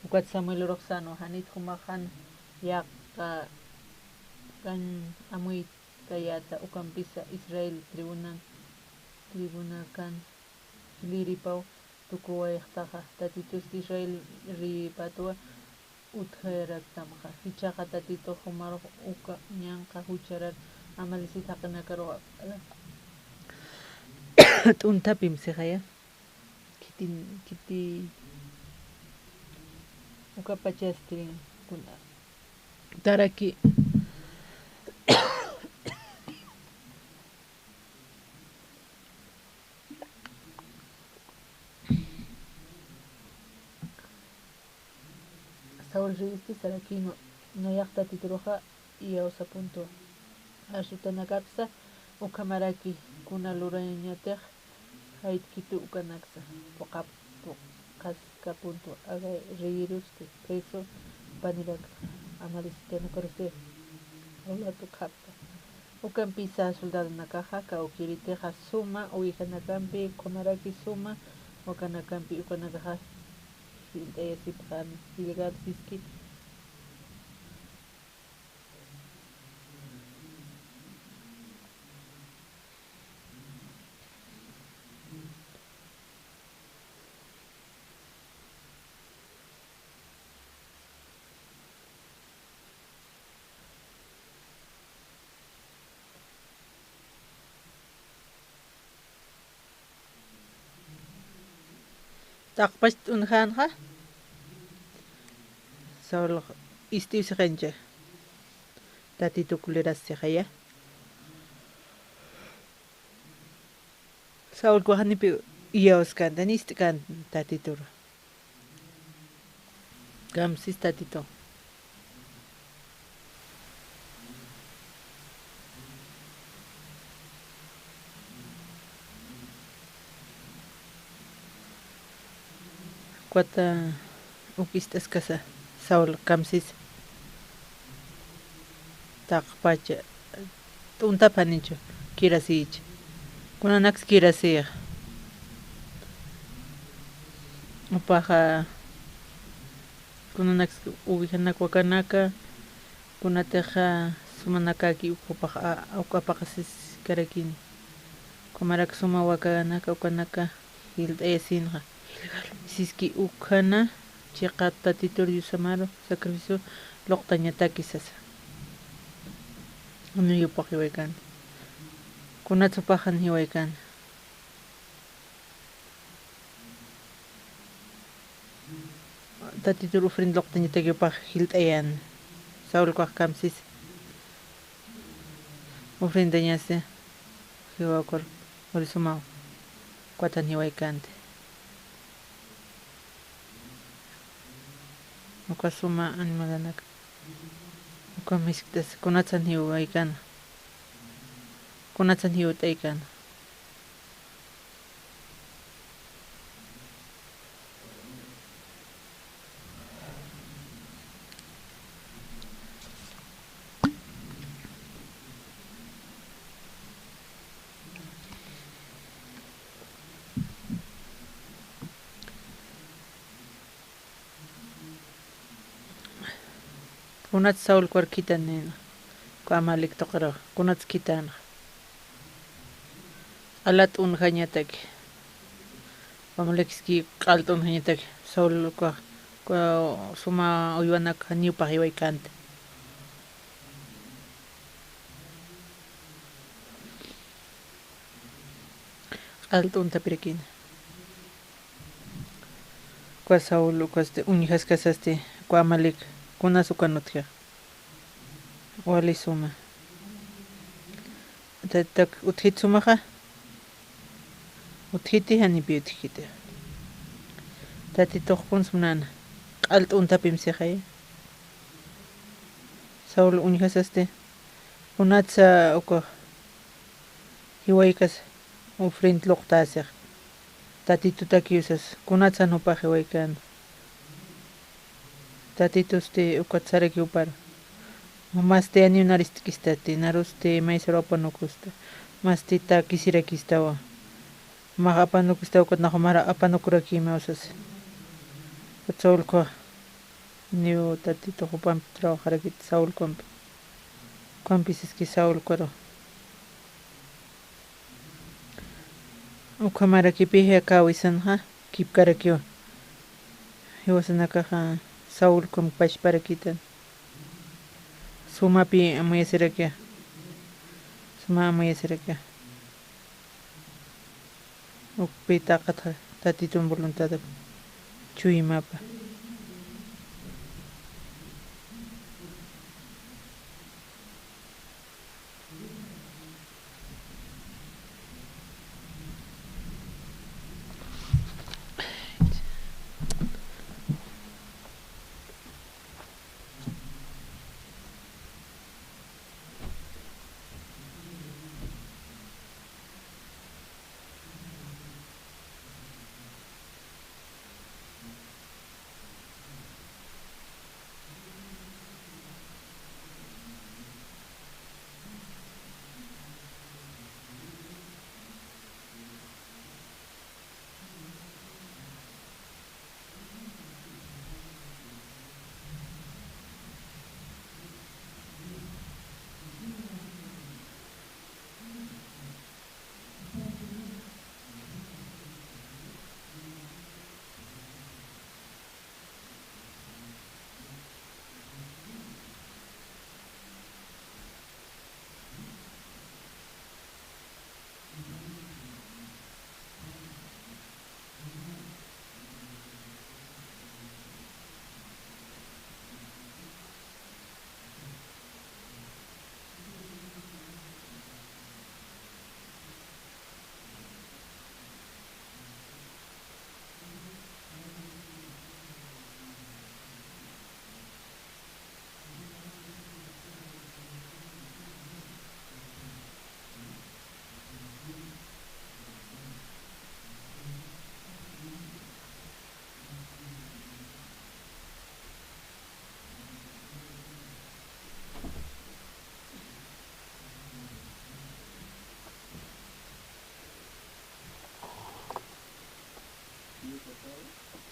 Ukat Samuel urux sänwa, janit jumax jan yaqha kan amuyt kayäta, ukampisa Israel tribunan, tribunakan jilïripaw tukuwayxtaxa, Tatitusti Israel reypatwa utjaraktamxa. Jichhaxa Tatitux jumarux uka ñanqha jucharar Amalek jaqinakarux t'unthapim sixaya. Khitin, khiti ukapachasti kuna taraki. Saul reyisti sarakïnwa, nayax Tatituruxa iyawsapuntu. Arsutanakapsa ukhamaraki, kuna lurañatix jaytkitu ukanaksa, puqap-, puqaskapuntu, Agag reyirusti preso panirakxa, Amalek jaqinakarusti jawlat ukhapta. Ukampisa soldadonakaxa kawkïritixa suma, uwijanakampi ukhamaraki suma, wakanakampi ukanakaxa jilt'ayasipxäna, Gilgal siski. Taqpach t'unjanxa. Saul ist'iw sixancha. Tatitu kuliras sixaya. Saul kuxanipi iyawskanta, nist'kanta Tatitur. Kamsis Tatitu. Ukat uk ist'askasa Saul kamsis. Taqpacha t'untapanichu kirasïchi. Kunanaks kirasïxa. Jupaxa kunanaks ovejanaka wakanaka, kunatixa sumanakaki uk jupax a-, uk apaqasiskarakini. Ukhamarak suma wakanaka ukanaka jilt'ayasinxa. Siski ukhana chiqat Tatitur Diosamaru sacrificio luqtañataki sasa. Janiw yupax jiwaykani. Kunats jupax jan jiwaykani. Tatitur ofrenda luqtañatak yupax jilt'ayan. Saul ukax kamsis. Ofrendañasi jiwakar, uri sumaw. Ukat jan jiwaykanti. Uka suma animalanaka. Uka miskt'as, kunats jan jiwaykana. Kunats jan jiwt'aykana. Kunats Saul ukaru khithanïna, uka Amalek tuqirux, kunats khithänxa. Q'ala t'unjañataki. Amalekski q'al t'unjañataki. Saul uka, uka suma uywanak janiw yupax jiwaykänti. Q'al t'untapirakini. Uka Saul, ukasti uñjaskasasti, uka Amalek, kunas ukan utjixa. Wali suma. Tatitak utjit sumaxa. Utjiti janipi utjiti. Tatitux kuns munana. Q'al t'untapim sixaya. Saul uñjasasti. Kunatsa uka jiwaykas ofrenda luqtäsix. Tatitutakiw sas, kunatsa jan jupax jiwaykän. Tatitusti ukat sarakiw para. Masti janiw narist'kistati, narusti maysaru apanukusta. Masti takisirakistawa. Max apanukustawa, ukat nax jumar apanukurakïmaw sas. Ukat Saul uka. Niw Tatitux jupampi trabajarakit Saul ukampi. Ukampi siski Saul ukaru. Ukhamarakipi jiwakäwisanxa kipkarakiwa. Jiwasanakaxa Saul ukampi pachparakitan. Sumapi amuyasirakiwa. Suma amuyasirakiwa. Ukpi taqatxa Tatitun voluntad chuymapa.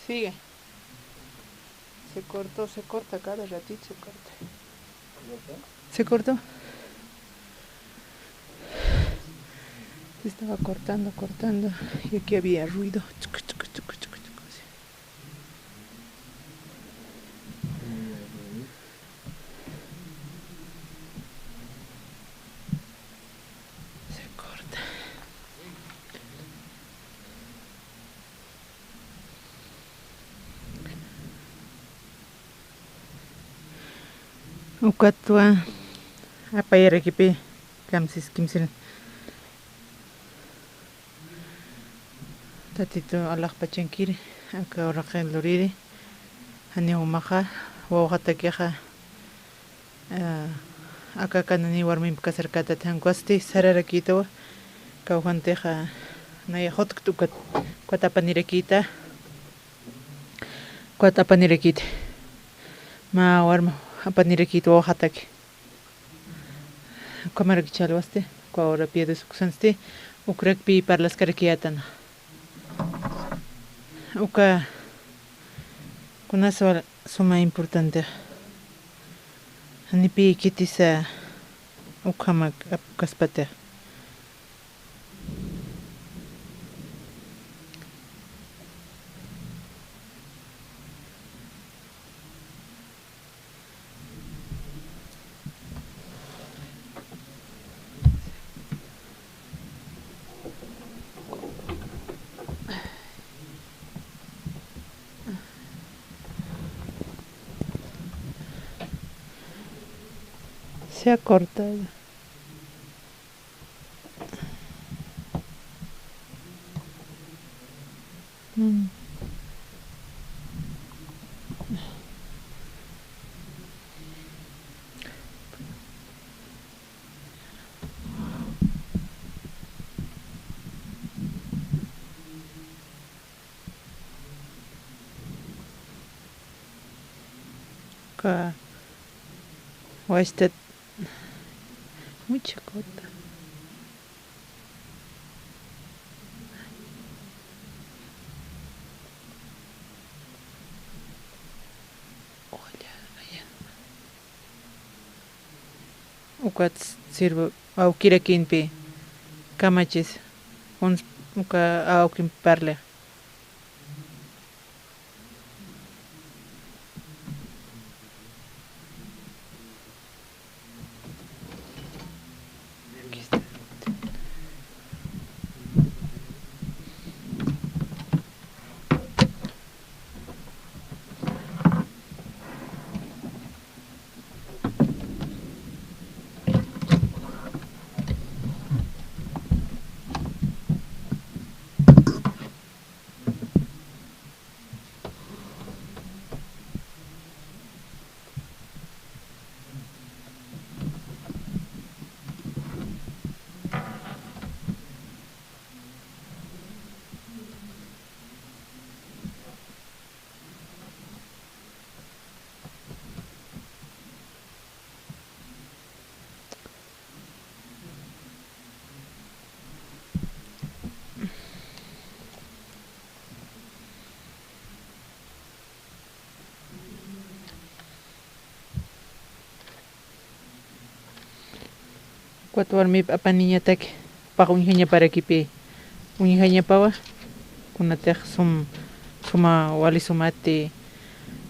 Sigue. Se cortó, se corta, cada ratito se corta. ¿Se cortó? Se estaba cortando, cortando, y aquí había ruido. Chucu, chucu, chucu, chucu, chucu, así. Se corta. Ukatwa apayarakipi, kamsis kimsil. Tatitu alaxpachankiri, aka uraqi luriri, janiw jumaxa, wawxatakixa, eh, aka kanani warmimp kasarkätati, jan ukwasti sararakïtawa, kawkhantixa, naya jutkt ukat, ukat apanirakïta, ukat apanirakïta, mä warm apanirakïta wawxataki. Ukhamaraki ch'alwasti, uka urapiedus uksansti, ukrakpi parlaskarakïtana. Uka, kunas wal suma importante. Janipi khitisa ukhamak apkaspati. Se ha cortado. Mm. Ka wasitat mucha corta. Ukat sirva awkirakimpi kamachis, uka awkimpi parli. Ukat warmip apaniñataki, jupax uñjañaparakipi, uñjañapawa, kunatix sum, suma, wali sumati,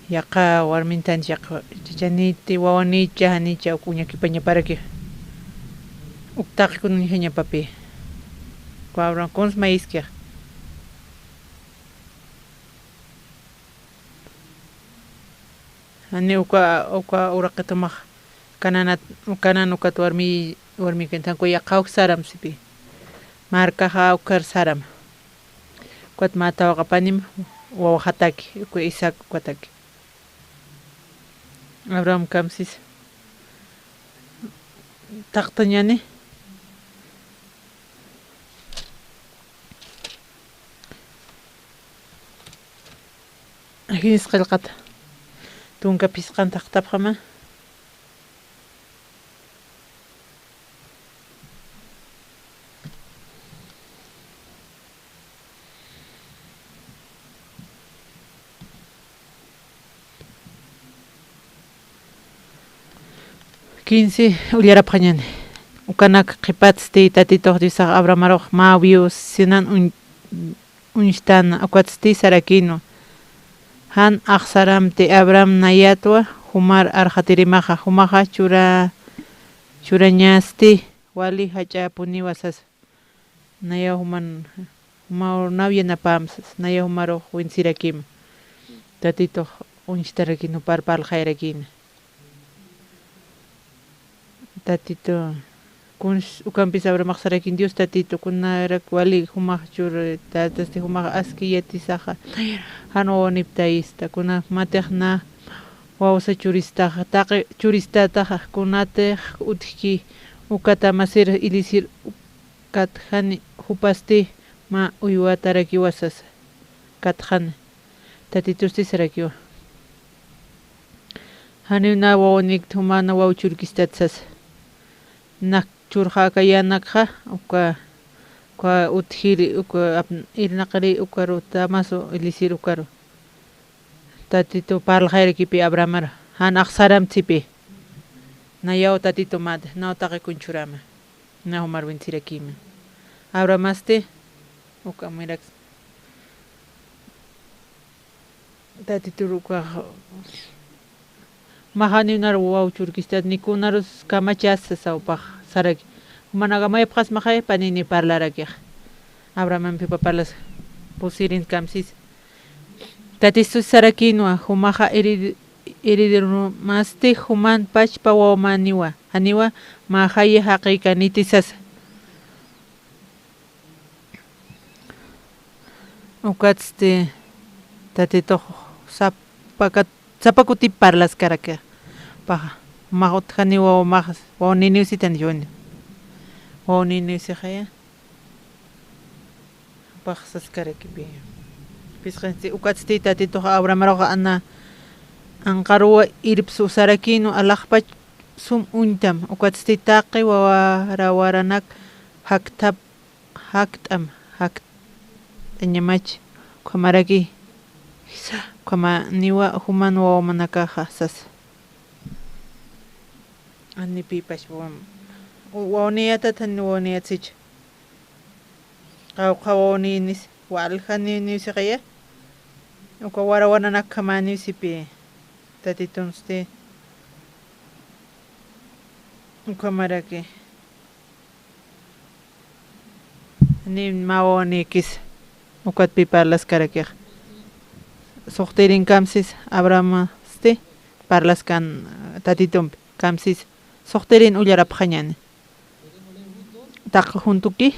yaqha warmintanchi, yaqha chachaniti, wawanicha, janicha, uk uñakipañaparaki, uk taqikun uñjañapapi. Uka Abraham kuns mayiskix. Jani uka, uka uraqitumax, Canaanat, Canaán ukat warmi, warmikanti, jan uka yaqha uk saram sipi. Markaxa ukar saram. Ukat mä tawaqapanim wawxataki, uka Isaac ukataki. Abraham kamsis. Taqtañani. Jinis qillqata. Tunka phisqan taqtapxama. Quince, ullarapxañani. Ukanak qhipatsti Tatitux Diosax Abramarux mä viusinan uñ-, uñstana, ukatsti sarakïnwa: Jan axsaramti Abram nayatwa jumar arxatirimaxa, jumaxa chura-, churañasti wali jach'apuniwa sasa. Nayaw juman, jumaw naw yanapamsa, nayaw jumarux winsirakima. Tatitux uñstarakin, jupar parlxayarakïna. Tatitu, kuns ukampis Abramax sarakin: Dios Tatitu, kunarak wali jumax chur, tatasti jumax aski yatisaxa, jan wawanip tayista, kuna matix na wawsa churistaxa, taqi churistataxa, kunatix utjki, ukat amasir ilisir katxani, jupasti mä uywatarakiwa sasa. Katxani. Tatitusti sarakiwa: Janiw na wawanikti, juma na waw churkistat sasa. Nak churxa aka yanakxa, uka, uka utjiri, uka ap-, irnaqiri ukaru, tamasu ilisir ukaru. Tatitu parlxayarakipï Abramar, jan axsaramtipï. Nayaw Tatitu mät, naw taqi kuns churama. Na jumar winsirakima. Abramasti, uka mirak. Tatitur ukax, jumax janiw nar waw churkistat, ni kunarus kamachas sasa, jupax saraki. Jumanaka mayapxasmaxay, panini parlarakix. Abramampi parlas, pusirin kamsis. Tatitus sarakïnwa: Jumaxa herid-, heredarumasti juman pachpa wawamaniwa, janiwa mä jayi jaqikaniti sasa. Ukatsti Tatitux sapakat, sapa kutip parlaskarakix. Paxa, jumax utjaniw wawamax, wawaniniw sitan yuni. Wawaniniw sixaya. Pax saskarakipï. Phisqinsti, ukatsti Tatitux Abramaruxa ana anqaruwa irpsu sarakïnwa: Alaxpach sum uñtam, ukatsti taqi wawara-, warawaranak jakthap-, jakt'am, jakt'añamach, ukhamaraki, ukhamaniwa juman wawamanakaxa sasa. Janipï pachpa wawam-, wawaniyatat, janiw wawaniyatsicha. Qawqha wawaninis, waljaniw niw sixaya. Uka warawaranak ukhamaniw sipï. Tatitunsti ukhamaraki. Ni mä wawanikis ukatpï parlaskarakix. Suxtirin kamsis Abrahamsti parlaskan Tatitumpi, kamsis suxtirin ullarapxañäni. Taqi juntuki.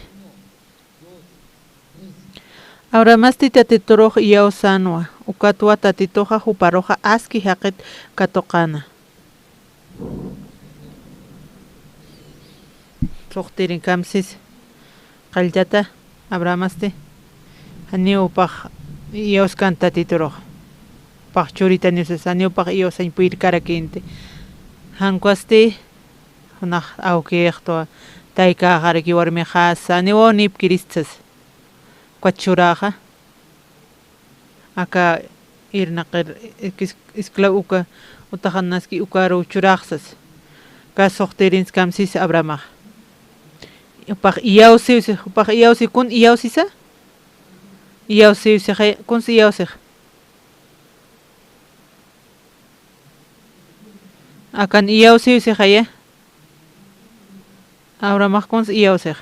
Abrahamasti Tatiturux iyawsänwa, ukatwa Tatituxa juparuxa aski jaqit katuqäna. Suxtirin kamsis qalltata Abrahamasti, janiw jupax iyawskan Tatiturux. Jupax churitaniw sas, janiw jupax iyawsañ purirkarakïnti. Jan ukhasti, junax awkixtwa, taykäxaraki warmixas, janiw wawanipkirist sas. Ukat churäxa. Aka irnaqir, es-, esclavo uka, utaxanaski ukaru churäx sas. Uka suxtirin kamsis Abrahamax. Jupax iyawsiw six, jupax iyawsi, kun iyawsisa? Iyawsiw sixay, kuns iyawsix. Akan iyawsiw sixaya. Abrahamax kuns iyawsix.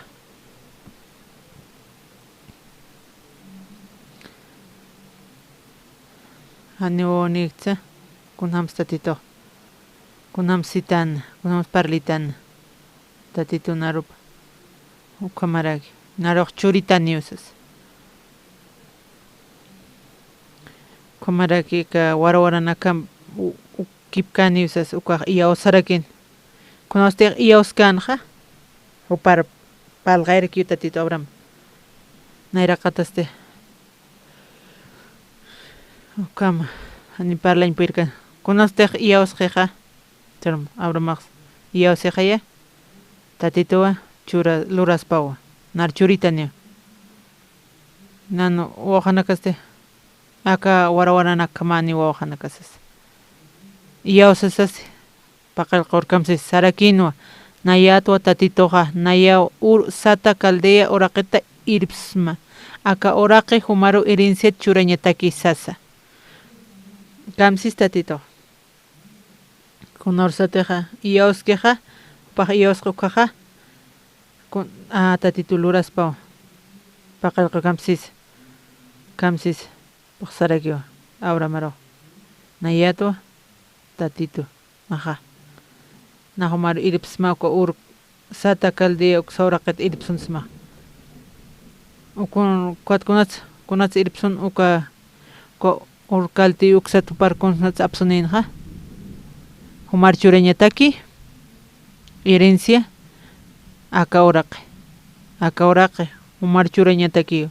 Janiw wawanïksa, kunjams Tatitux. Kunjams sitan, kunjams parlitan. Tatitun arupa. Ukhamaraki. Narux churitaniw sas. Ukhamaraki aka warawaranakam u-, u-, kipkaniw sas, ukax iyawsarakin. Kunawstix iyawskänxa, jupar parlxayarakiw Tatitu Abraham. Nayraqatasti. Ukhama, jani parlañ purirkan. Kunawstix iyawsxixa, churma, Abrahamax iyawsixaya, Tatituwa chura-, luraspawa, nar churitaniw. Nan wawxanakasti, aka warawaranak ukhamaniw wawxanakasas. Iyawsasas, Paqallqur kamsis, sarakïnwa, nayatwa Tatituxa, nayaw ur sata Caldea uraqita irpsma, aka uraqi jumaru herenciat churañataki sasa. Kamsis Tatitux. Kuna ursatixa, iyawskixa, jupax iyawsqa ukhaxa, kun-, a, Tatitu luraspaw. Paqallqu kamsis, kamsis, pax sarakiwa, Abramarux. Nayatwa, Tatitu, naxa. Nax jumar irpsma uka ur sata Caldea uksa uraqit irpsunsma. Ukun, ukat kunats, kunats irpsun uka, uka ur Caldea uksat jupar kunats apsunïnxa. Jumar churañataki, herencia, aka uraqi. Aka uraqi, jumar churañataki.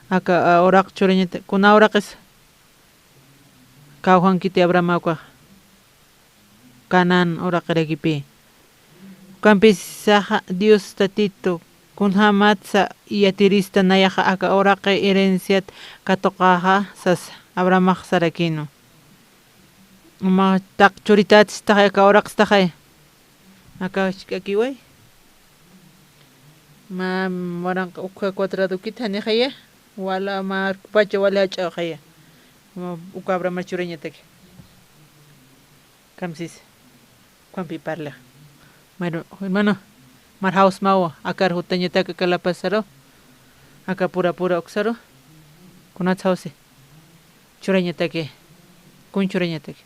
Aka, a, uraq churañata-, kuna uraqis kawjankiti Abraham ukax. Canaán uraqirakipï. Ukampisaxa Dios Tatitu, kunjamatsa yatirista nayaxa aka uraqi herenciat katuqäxa, sasa, Abrahamax sarakïnwa. Uma taq churitächistaxay, aka uraqstaxay. Aka jisk'akiway. Mä waranqa ukha cuadradukit janixaya, wala mä arkupacha wali jach'awxaya. Mä uka Abraham churañataki. Kamsis. Ukampi parlixa. Bueno, hermano, mar jawsmawa, akar jutañatak aka La Pazaru, aka pura pura uksaru. Kunats jawsi. Churañataki. Kun churañataki.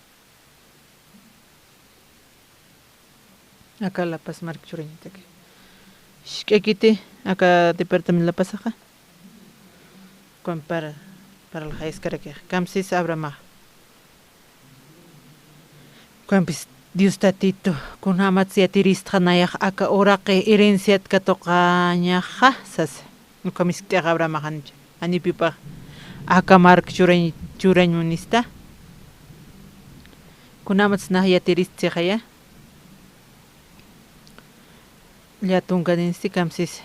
Aka La Paz mark churañataki. Jisk'akiti, aka departamento La Pazaxa. Ukampar, para la jayskarakix. Kamsis Abrahamax. Ukampis Dios Tatitu, kunjamatsa yatiristxa nayax aka uraqi herenciat katuqañaxa, sasa. Ukham jisk'ax Abrahamax, janicha, janipipax aka mark churañ-, churañ munista. Kunjamatsa nax yatirist sixaya. Llätunkaninsti kamsis.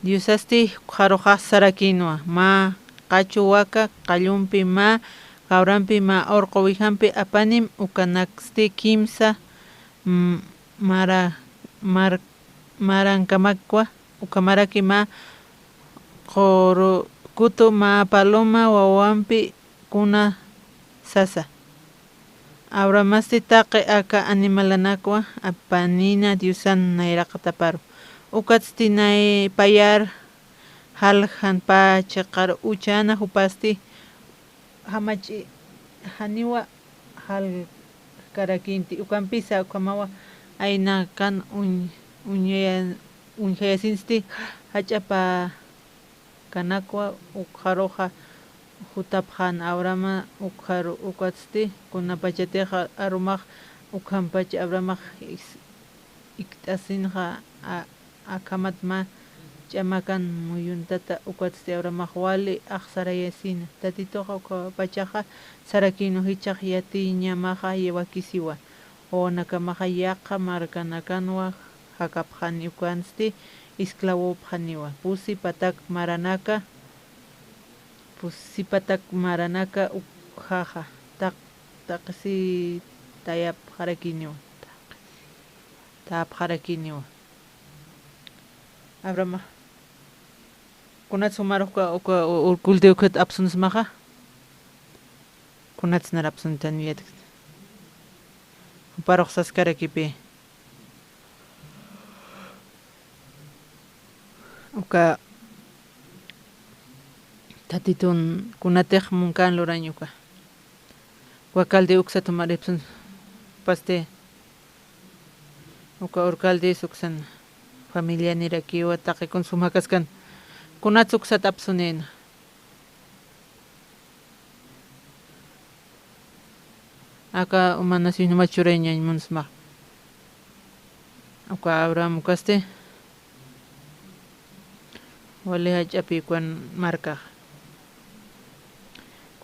Diosasti ukxaruxa sarakïnwa, mä qachu waka qallumpi, mä kawrampi, mä urqu wijampi apanim, ukanaksti kimsa, m-, mara-, mar-, marankamakwa, ukhamaraki mä quru kutu, mä paloma wawampi kuna, sasa. Abrahamasti taqi aka animalanakwa apanïna Diosan nayraqataparu. Ukatsti nay payar jaljan pä chiqar uchana jupasti jamach'i janiwa jalkarakïnti. Ukampisa ukhamawa aynakan uñ-, uñjaya-, uñjayasinsti jach'a pä kanakwa ukxaruxa jutapxän Abrahama ukxaru, ukatsti kunapachatixa arumax ukhampach Abrahamax is-, ikt'asinxa a-, akhamat mä ch'amakan muyuntata, ukatsti Abrahamax wali axsarayasina. Tatituxa ukhapachaxa sarakïnwa, jichhax yatiñamaxa wakisiwa. Wawanakamaxa yaqha markanakanwa jakapxani, ukansti esclavopxaniwa. Pusi patak maranaka, pusi patak maranaka ukhaxa, taq-, taqisi tayapxarakïniwa, taq-, tayapxarakïniwa. Abrahamax, kunats jumarux uka, uka, u-, ur Caldea ukhat apsunsmaxa? Kunats nar apsuntan yatkt. Juparux saskarakipï. Uka Tatitun kunatix munkan lurañ uka. Uka Caldea uksat jumar irpsunsmasti. Uka ur Caldeas uksan familianirakiwa, taqi kun sum jakaskan. Kunats uksat apsunïna. Aka uma nacionjama churañañ munsma. Uka Abraham ukasti wali jach'api ukan markax.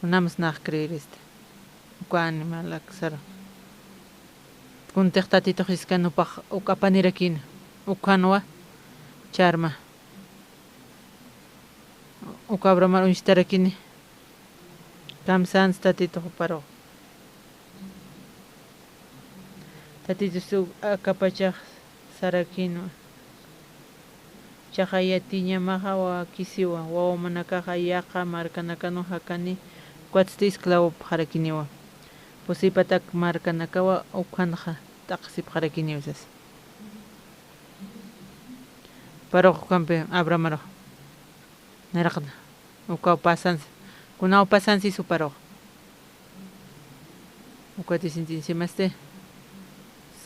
Kunams nax creerista. Uka animal aksaru. Kuntix Tatitux jiskan jupax uk apanirakïna. Ukhanwa charma. Uka Abrahamar uñstarakini. Kamsans Tatitux juparux. Tatitustu akapachax sarakinwa. Chaxa yatiñamaxa wakisiwa, wawamanakaxa yaqa markanakanwa jakani, ukatsti esclavopxarakiniwa. Pusipatak markanakawa ukhanxa t'aqsipxarakiniw sas. Parux ukampi Abrahamarux. Nayraqna. Ukaw pasansi. Kunaw pasansi suparux. Ukat isintinsimasti.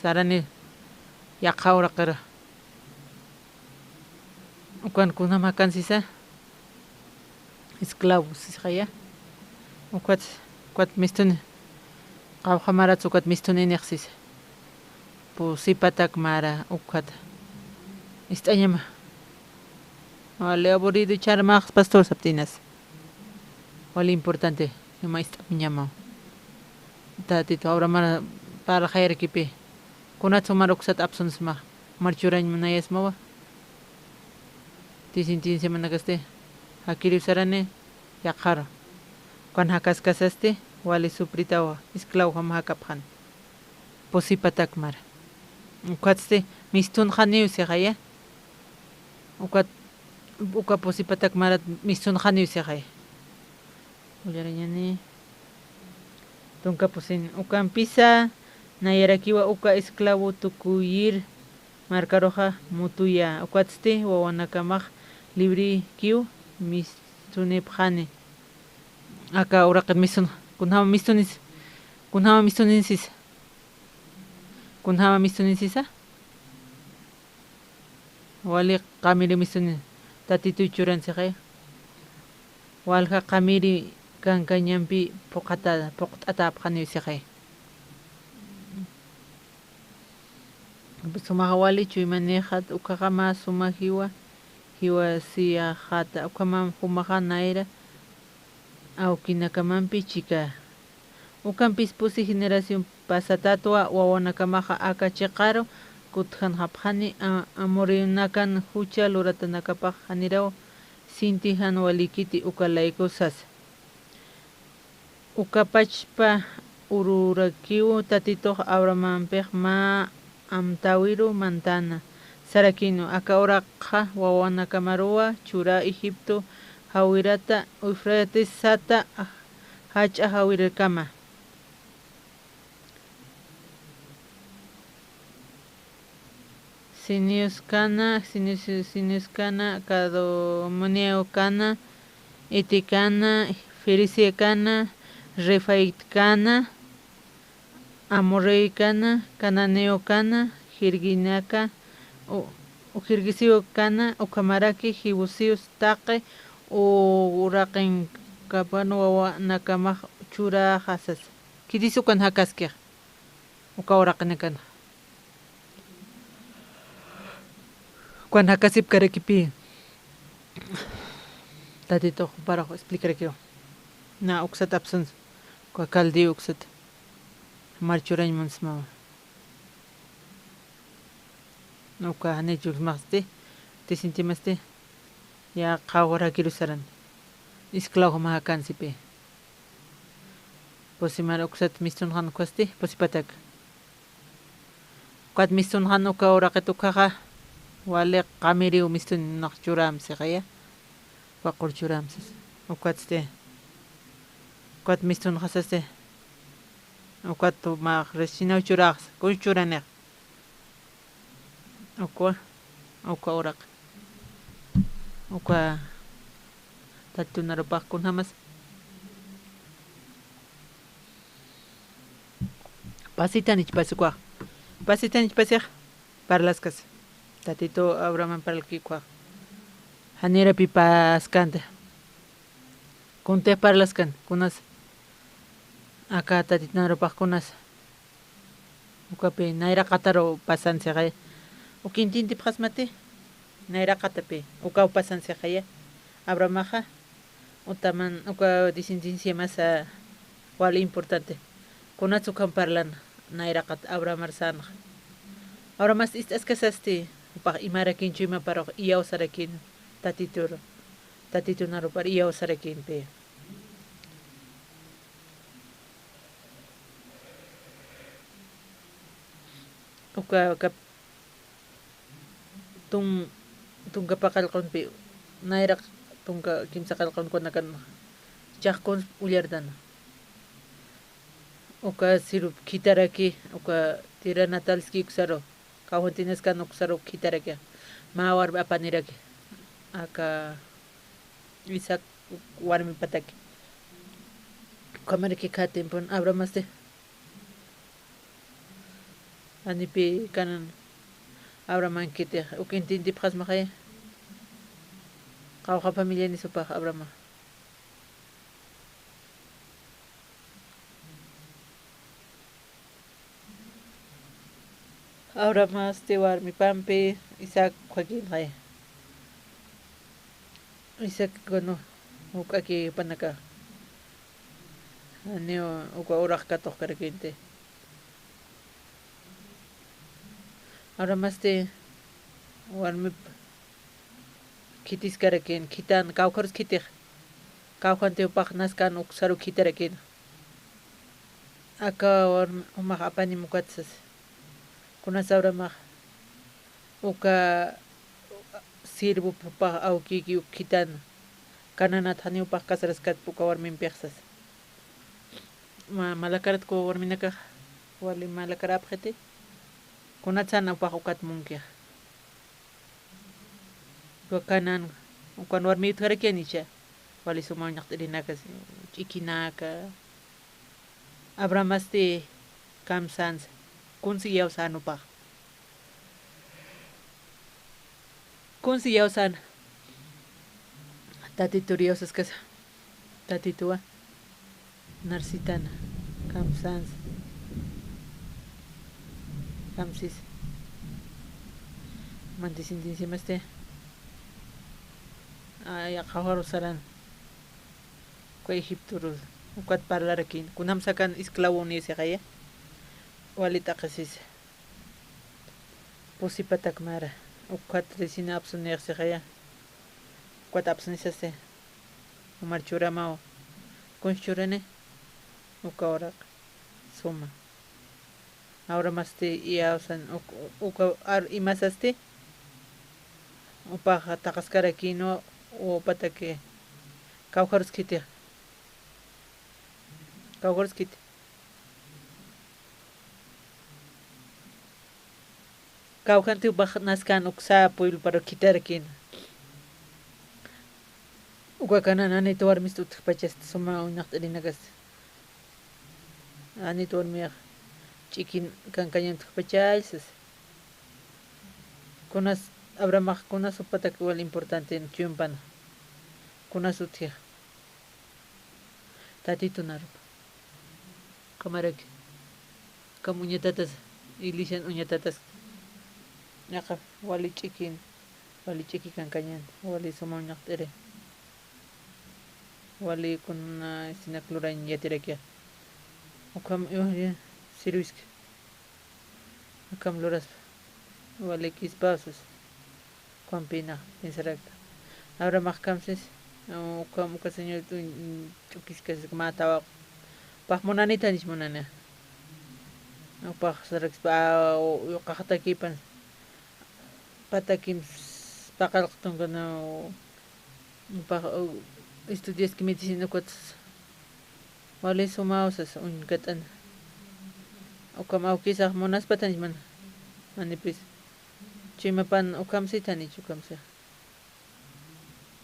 Sarani yaqha uraqira. Ukan kunam jakansisa. Esclavo sisxaya. Ukat, ukat mistuni. Qawqha maratsa ukat mistuni nixsisa. Pusipatak mara ukat. Ist'añama. Wali aburrido charmax pastor saptinas. Wali importante. Ima ist'apiñama. Tatitu Abrahamar parlaxayarkipi. Kunatsa umar uksat apsunsma. Umar churañ munayasmawa. Tisintin semanakasti. Jakiriw sarani. Yaqhar. Ukan jakaskasasti. Wali supritawa. Esclavo jama jakapxan. Pusipatak mara. Ukatsti mistunxaniw sixaya. Ukat, uka pusipatak marat mistunxaniw sixaya. Ullarañani. Tunka pusin. Ukampisa nayarakiwa uka esclavo tukuyir markaruxa mutuya. Ukatsti wawanakamax librikiw mistunipxani. Aka uraqit mistun, kunjama mistunis, kunjama mistuninsis. Kunjama mistunisisa? Wali qamiri mistuni. Tatitu churan sixay. Walja qamiri kankañampi phuqata, phuqt'atapxaniw sixay. Sumaxa wali chuymanixat, ukhaxa mä suma jiwa, jiwasiyaxata, ukhamam jumaxa nayra, awkinakamampi chika. Ukampis pusi generación pasatatwa wawanakamaxa aka chiqaru kutjanxapxani a-, amorreonakan jucha luratanakapax janiraw sinti jan walikiti uka layku sasa. Ukapachpa ururakiw Tatitux Abrahamampix mä amtäwiru mantana. Sarakinwa, aka uraqxa wawanakamaruwa churä Egipto jawirata Eufrates sata jach'a jawirkama. Sinios kana, Sinios, Sinios kana, Cadomoneo kana, Hiti kana, Firicia kana, Refait kana, Amorrey kana, Cananeo kana, Jirginaka, u-, u Jirgisio kana, ukhamaraki Jibusios taqi, u-, uraqinkapan wawanakamax churaxasas. Khitis ukan jakaskix, uka uraqinakan. Ukan jakasipkarakipï. Tatitux juparux explicarakiw. Na uksat apsuns. Uka caldeo uksat. Marchurañ munsmawa. Uka jani chulmasti. Tisintimasti. Ya qawarakiru saran. Esclavo jama jakansipï. Pusimar uksat mistunxan ukhasti, pusipatak. Ukat mistunxan uka uraqit ukhaxa, wali qamiriw mistun nax churam sixaya. Waqur churam sis. Ukatsti. Ukat mistunxasasti. Ukat max resinaw churax, kuch churanix. Ukwa, ukwa uraq. Ukwa Tatitun arupax kunjamas. Pasitan ichpas ukwa. Pasitan ichpasix parlaskas. Tatitu Abrahaman parlki ukwa. Janirapi paskanta. Kuntix parlaskan, kunas. Aka Tatitun arupax kunas. Ukapi nayraqataru pasan sixaya. Uk intintipxasmati, nayraqatapi, ukaw pasan sixaya. Abrahamaxa, utaman, uka descendencia masa wali importante. Kunats ukham parlan, nayraqat Abrahamar sanxa. Abrahamas ist'askasasti, jupax imarakinchu imaparux, iyawsarakin, Tatituru, Tatitun arupar iyawsarakinpi. Uka, uka tun-, tunka paqallqunpi, nayraq tunka kimsa qallqunkunakan chaqkun ullartana. Uka sirup khitaraki, uka tira Natalski uksaru, kawjantinaskan uksaru khitaraki, mä warmi apaniraki, aka Isaac warmipataki. Ukhamaraki kha tiempon Abrahamasti Janipï kanan Abrahamankiti, uk entiendipxasmaxay, qawqha familianis jupax Abrahama. Abrahamasti warmipampi Isaac ukhakïnxay. Isaac, bueno, juk'aki jupanaka. Janiw uka uraq katuqkarakïnti. Abrahamasti warmip khitiskarakïn, khitan, kawkharus khitix. Kawkhanti jupax naskan uksaru khitarakïn. Aka warmi, jumax apanim ukat sas. Kunas Abrahamax uka sirvu jupax awkïki uk khitan, Canaanat janiw jupax casaraskatpa uka warmimpix sas. Ma-, malakaratku warminakax, wali malakarapxiti. Kunatsan jupax ukat munkix. Uka Canaán, ukan warmi utjarakïn jichha. Wali suma uñaqt'irinaka, ch'ikinaka. Abrahamasti kamsans, kunsi iyawsän jupax. Kunsi iyawsän. Tatitur iyawsaskasa. Tatituwa. Narsitana. Kamsans. Kamsis. Mantis intinsimasti. Ay, qhawqharu saran. Uka Egiptoru. Ukat parlarakïn. Kunjamsakan esclavonïsixaya. Wali t'aqhisisa. Pusi patak mara, ukat recién apsunïxsixaya. Ukat apsunisasti. Jumar churamaw. Kunsi churani. Uka uraq. Suma. Abrahamasti iyawsan, uk-, uka ar imasasti. Jupax taqaskarakïnwa, jupataki. Kawkharus khitix. Kawkharus khiti. Kawkhanti jupax naskan uksa puebloparu khitarakïn. Uka Canaán janit warmist utjpachasti suma uñaqt'irinakasti. Janit warmix ch'ikin kankañan utjpachall sas. Kunas Abrahamax kunas jupatak wal importante chuympana. Kunas utjix. Tatitunarupa. Ukhamaraki. Ukham uñatatas, iglesian uñatatas. Yaqha, wali ch'ikin, wali ch'iki kankañan, wali suma uñaqt'iri. Wali kuna sinak lurañ yatirakixa. Ukham, eh, sirviski. Ukham luraspa, wali kispaw sas. Ukhampï nax pensarakta. Abrahamax kamsis, ukham uka señor t'u-, t'ukiskasik mä tawaq. Jupax munanithanich munani. Jupax sarakispa, a, u-, u-, qaqatakipan. Patakim s-, paqallq tunkanaw. Jupax, u-, estudiaski medicina ukat sas. Wali sumaw sas uñkat'an. Ukham awkisax munaspathanich mana. Manipis. Chuymapan ukhamsithanich ukhamsix.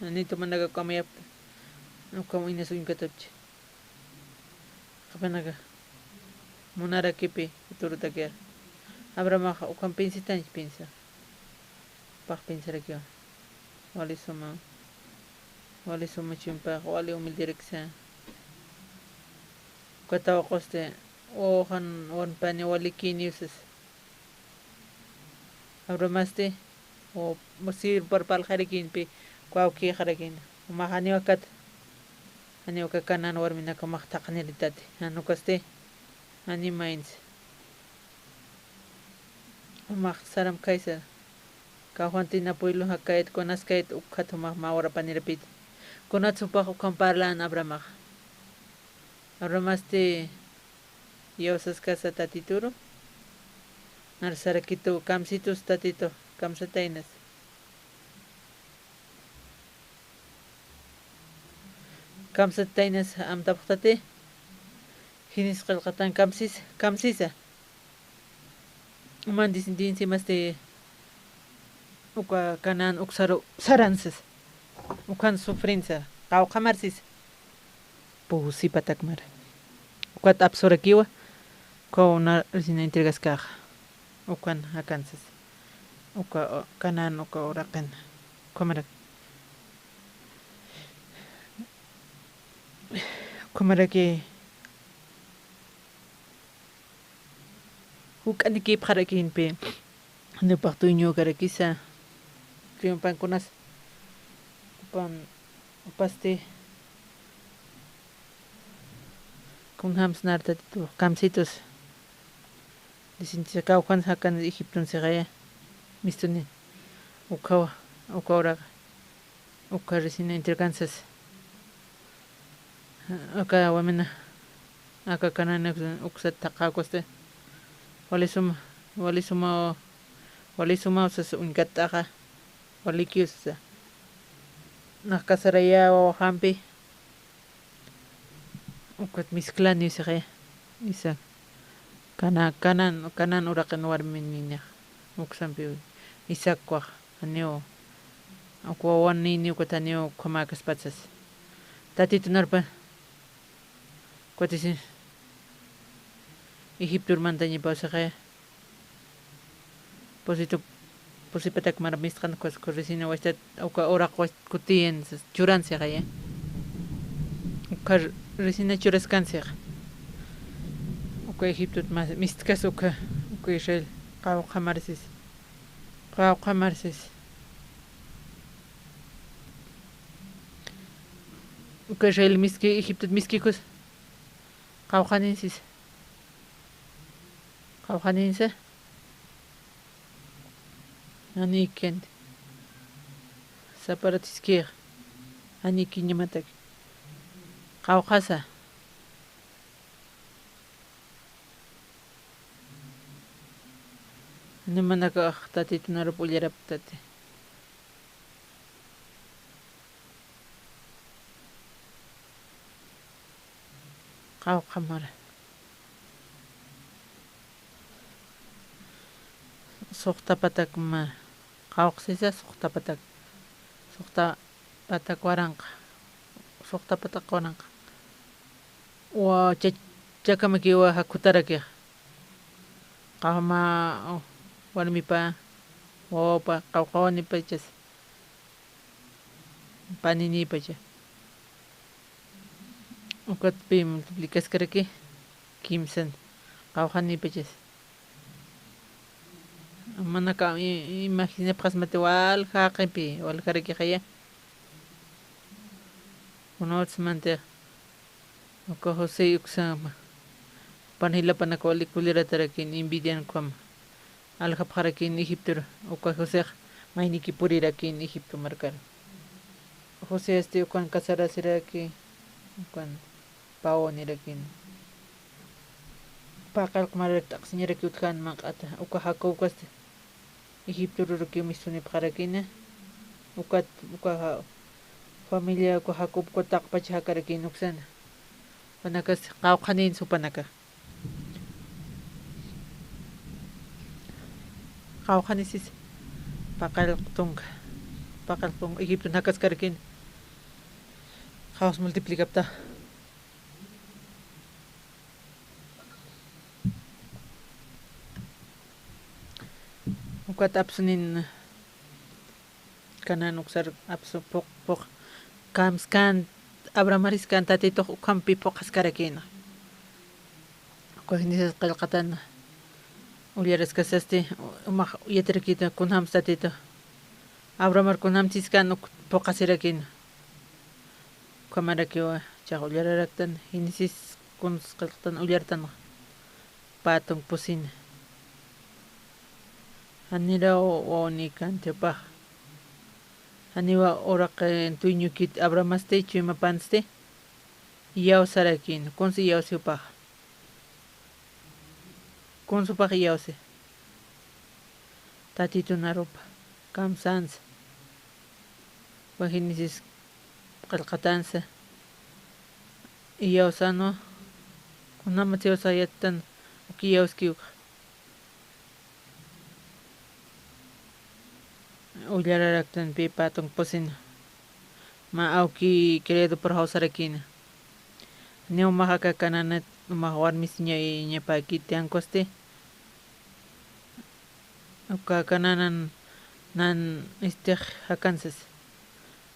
Janitu manaka ukhamayapta. Ukham inas uñkatapchi. Qhipanaka. Munarakipi, futurotaki. Abrahamaxa ukham piensithanich piensa. Jupax piensarakiwa. Wali suma, wali suma chuympax, wali humilderakisa. Uka tawaqusti, wawaxan warmipaniw walikïniw sas. Abrahamasti, o, sirvupar parlxarakïnpi, uka awkixarakïn. Jumax janiw akat, janiw aka Canaán warminak jumax thaqhaniritati. Jan ukasti, janiw mayinsa. Jumax saramp khaysa, kawjantina pueblo jakayt, kunaskayt, ukhat jumax mä urapanirapit. Kunats jupax ukham parlän Abrahamax. Abrahamasti iyawsaskasa Tatituru. Arsarakitu, kamsitus tatitu, kamsataynas. Kamsataynas amtapxtati, jinis qillqatan kamsis, kamsisa. Uman dis-, dinsimasti uka Canaán uksaru saransas. Ukan sufrinsa, qawqhamarsis. Pusipatakmar. Ukat apsurakiwa, uka una risina entregaskaxa. Ukan akansas. Uka, o, Canaán uka uraqin. Ukhamarak. Ukhamaraki. Juk'anikipxarakinpi, nupax dueñokarakisa, triunpankunas, upan, upasti, kunjams nartatitu, kamsitus, lisinchisa kawkhan jakan Egiptun siqaya, mistuni, ukhawa, uka uraqa. Uka risina entregansas. Aka wamina, aka Canaán uksat thaqhakusti. Wali suma, wali suma, wali suma usas uñkatt'axa. Walikiw sasa. Nax casaraya wawajampi. Ukat misklaniw sixi. Isaac. Cana-, Canaán, Canaán uraqin warmininax. Uksampiw. Isaac kuax. Janiw, uk wawanïni ukat janiw ukhamäkaspatsas. Tatitu narpa, ukat isi, Egiptur mantañapaw sixi. Pusitu, pusipatak mara mistxan ukas, uka risina wachtat, uka uraq wachtat kutiyan, churan sixaya. Uka risina churaskan six. Uka Egiptut mas, mistkas uka, uka Israel, qawqha marsis. Qawqha marsis. Uka Israel miski, Egiptot miskikus. Qawqhaninsis. Qawqhaninsa. Janikiñti. Saparatiskix. Janikiñamatak. Qawqhasa. Nimanakax Tatitunarup ullaraptati. Qawqha mara. Suxta patak ma. Qawqhasisa suxta patak. Suxta patak waranqa. Suxta patak waranqa. Wa cha-, chakamakiwa jakhutarakix. Qawqha ma, warmipa, wawapa, qawqhawanipachas. Paninipacha. Ukatpi multiplicaskaraki kimsan qawqhanipachas. Manaka i-, imaginapxasmati walja jaqipi, waljarakixaya. Kunawtsmantix. Uka José uksama. Jupan jilapanaka wali kulliratarakin envidian ukhama. Aljapxarakin Egiptor, uka Josex mayniki purirakin Egipto markar. Joseasti ukan casarasiraki, ukan pawanirakina. Paqallq mararak t'aqsiñaraki utjan manq'ata, uka Jacob ukasti Egiptoruraki mistunipxarakina. Ukat, uka ja-, familia, uka Jacob uka taqpacha jakarakina uksana. Jupanakasti qawqhanin supanaka. Qawqhanisis paqallq tunka, paqallq tunka Egipto jakaskarakina. Qawqhas multiplicapta. Ukat apsunin Canaán uksar apsu puq, puq, kamskan, Abrahamar jiskan Tatitux ukhampi phuqhaskarakina. Uka jinisas qillqatan ullaraskasasti, umax yatirakita kunjams Tatitu. Abrahamar kunjams jiskan uk phuqhasirakina. Ukhamarakiwa chax ullararaktan, jinisis kuns qillqtan ullartan. Pä tunk pusina. Janiraw wawanïkänti jupax. Janiwa uraq, eh, dueñokit Abrahamasti, chuymapansti. Iyawsarakïn, kuns iyawsi jupax. Kuns jupax iyawsi. Tatitun arupa kamsansa, uka Génesis qillqatansa, iyawsanwa, kunjamas iyawsa yattan, uka iyawski uka. Ullararaktan pipa tunkpusina. Mä awki querido purxaw sarakïna. Ni umax aka Canaanat, umax warmisiñaw iñapäkiti ankusti. Uka Canaanän nan istix jakansas.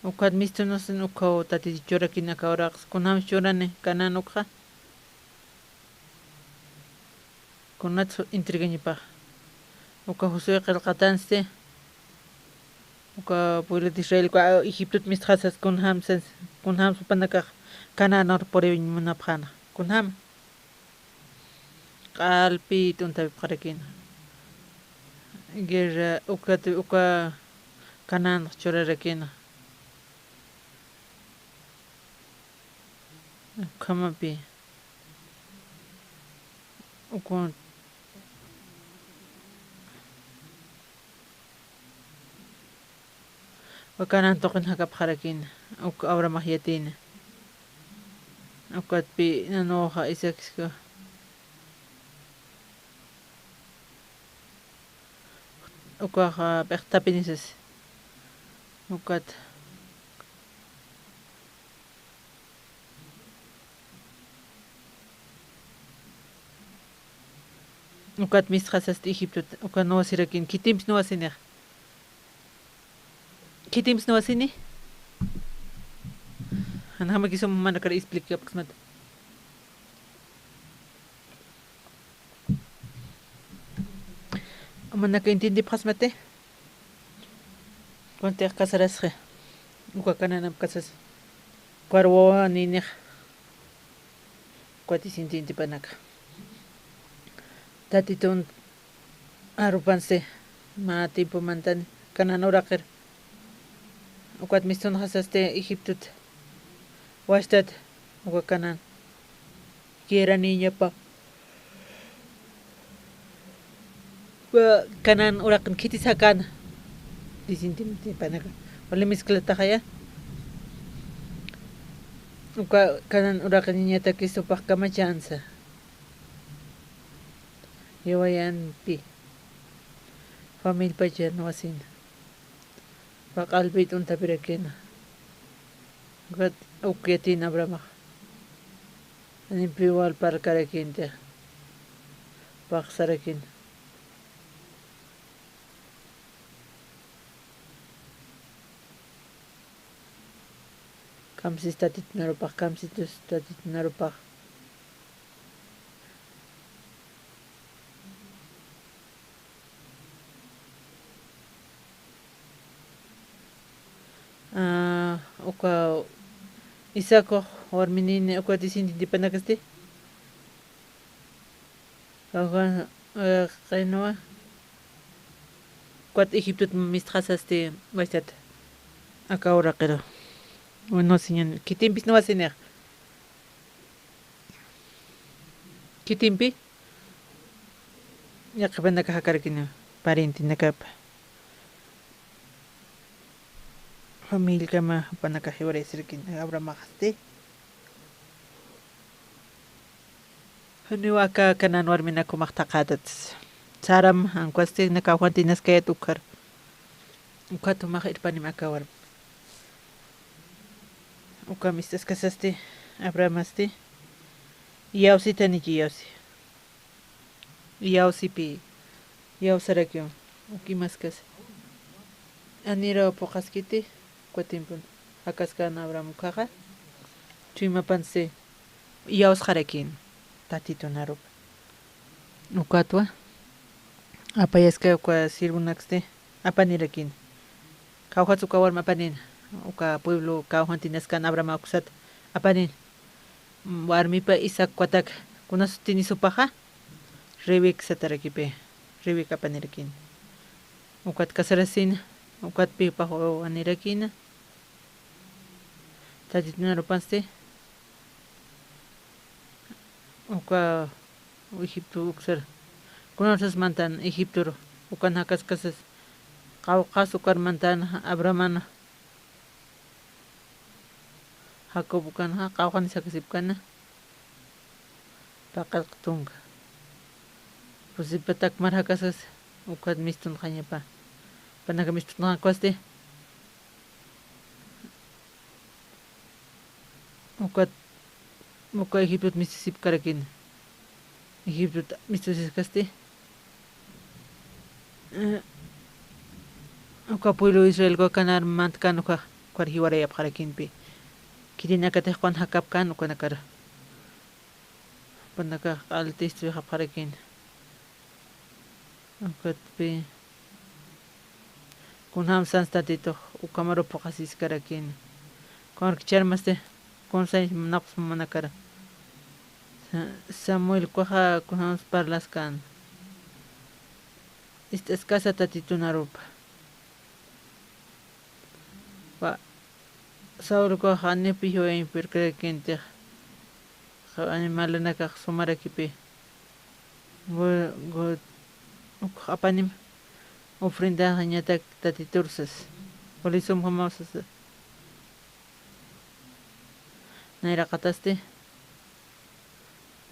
Ukat mistunus ukhaw Tatit churakïna aka uraqis. Kunjams churani Canaán ukxa. Kunats entregañapax. Uka Josué qillqatansti. Uka pueblo de Israel, uka Egiptot mistxasas, kunjamsas, kunjams jupanakax Canaanur puriñ munapxäna. Kunjam. Q'alpi t'untapipxarakïna. Guerra, ukat, uka Canaanx churarakïna. Ukhamapi. Ukun. Uka Canaán tuqin jakapxarakïna, uk Abramax yatïna. Ukatpi nanuxa Isaacska. Ukaxa p'iqtapini sas. Ukat. Ukat mistxasasti Egiptot, uka nuwasirakïn, khitimpis nuwasinix. Khitimpis nuwasini. Janjamakiw sum jumanakar explicar apkasmata. Jumanaka entiendipxasmati. Kuntix casarasxi. Uka Canaanamp casas. Ukar wawanïnix. Ukat descendientepanaka. Tatitun arupansti mä tiempo mantani Canaán uraqir. Ukat mistunxasasti Egiptot. Wastat uka Canaán. Kirañapa. Uka Canaán uraqin khitis jakana. Descendientepanaka. Wali mezclataxaya. Uka Canaán uraqiniñatakis jupax kamachansa. Jiwayampi. Familiapacha nuwasina. Uka q'alpi t'untapirakïna. Ukat uk yatïna Abramax. Janimpi wal parlkarakïnti. Paqsarakïna. Kamsis Tatitun arupax, kamsitus Tatitun arupax. Ah, uka Isaacux warminïni, uka descendientepanakasti. Uka, eh, qinwa. Ukat Egiptot mistxasasti, wastat. Aka uraqiru. Bueno, señor, khitimpis nuwasinix. Khitimpi yaqhipanaka jakarakïna, parientenakapa. Familiakama jupanakax jiwarayasarakïna, Abramaxasti. Janiw aka Canaán warminak jumax thaqhätat. Saram, ankusti na kawjantinaskayät ukhar. Ukat jumax irpanim aka warmi. Uka mist'askasasti, Abrahamasti, iyawsitanich iyawsi. Iyawsipi, iyawsarakiw, uka imaskas. Aniraw phuqhaskiti, uka tiempon. Jakaskän Abraham ukkhaxa, chuymapansti, iyawsxarakïn, Tatitun arupa. Ukatwa, apayaskay uka siervonaksti, apanirakïn. Kawjats uka warmi apanin, uka pueblo kawjantinaskan Abraham uksat apanin. Warmipa Isaac ukataka, kunasutini jupaxa, Rebeca satarakipi, Rebeca apanirakïn. Ukat casarasina, ukatpi jupax wawa wanirakïna. Tatitun arupansti, uka Egipto uksar. Kunasas mantan Egiptoru, ukan jakaskasas. Qawqhas ukar mantanxa Abrahamana, Jacob ukanxa qawqhanis jakasipkana, paqallq tunka. Pusisipatak mar jakasas, ukat mistunxañapa. Jupanaka mistunxañakwasti. Ukat, uka Egiptot mistusipkarakina. Egiptot mistusiskasti. Eh, uka pueblo Israel uka Canaán mantkan uka, ukar jiwarayapxarakïnpi. Khitinakatix qun jakapkän ukanakar. Jupanakax q'alti istuyxapxarakïna. Ukatpi, kunjams sans Tatitux ukhamaru phuqhasiskarakïna. Kunaraki ch'armasti, kunsañ napxsmamanakara. Sa-, Samuel ukaxa kunjams parlaskän. Ist'askasa Tatitun arupa. Wa, Saul ukax janipï jiwayañ purkarakïntix, animalanakax sumarakipi. Gu-, gu-, ukx apanim ofrendaxañatak Tatitur sas. Wali sumjamaw sasa. Nayraqatasti,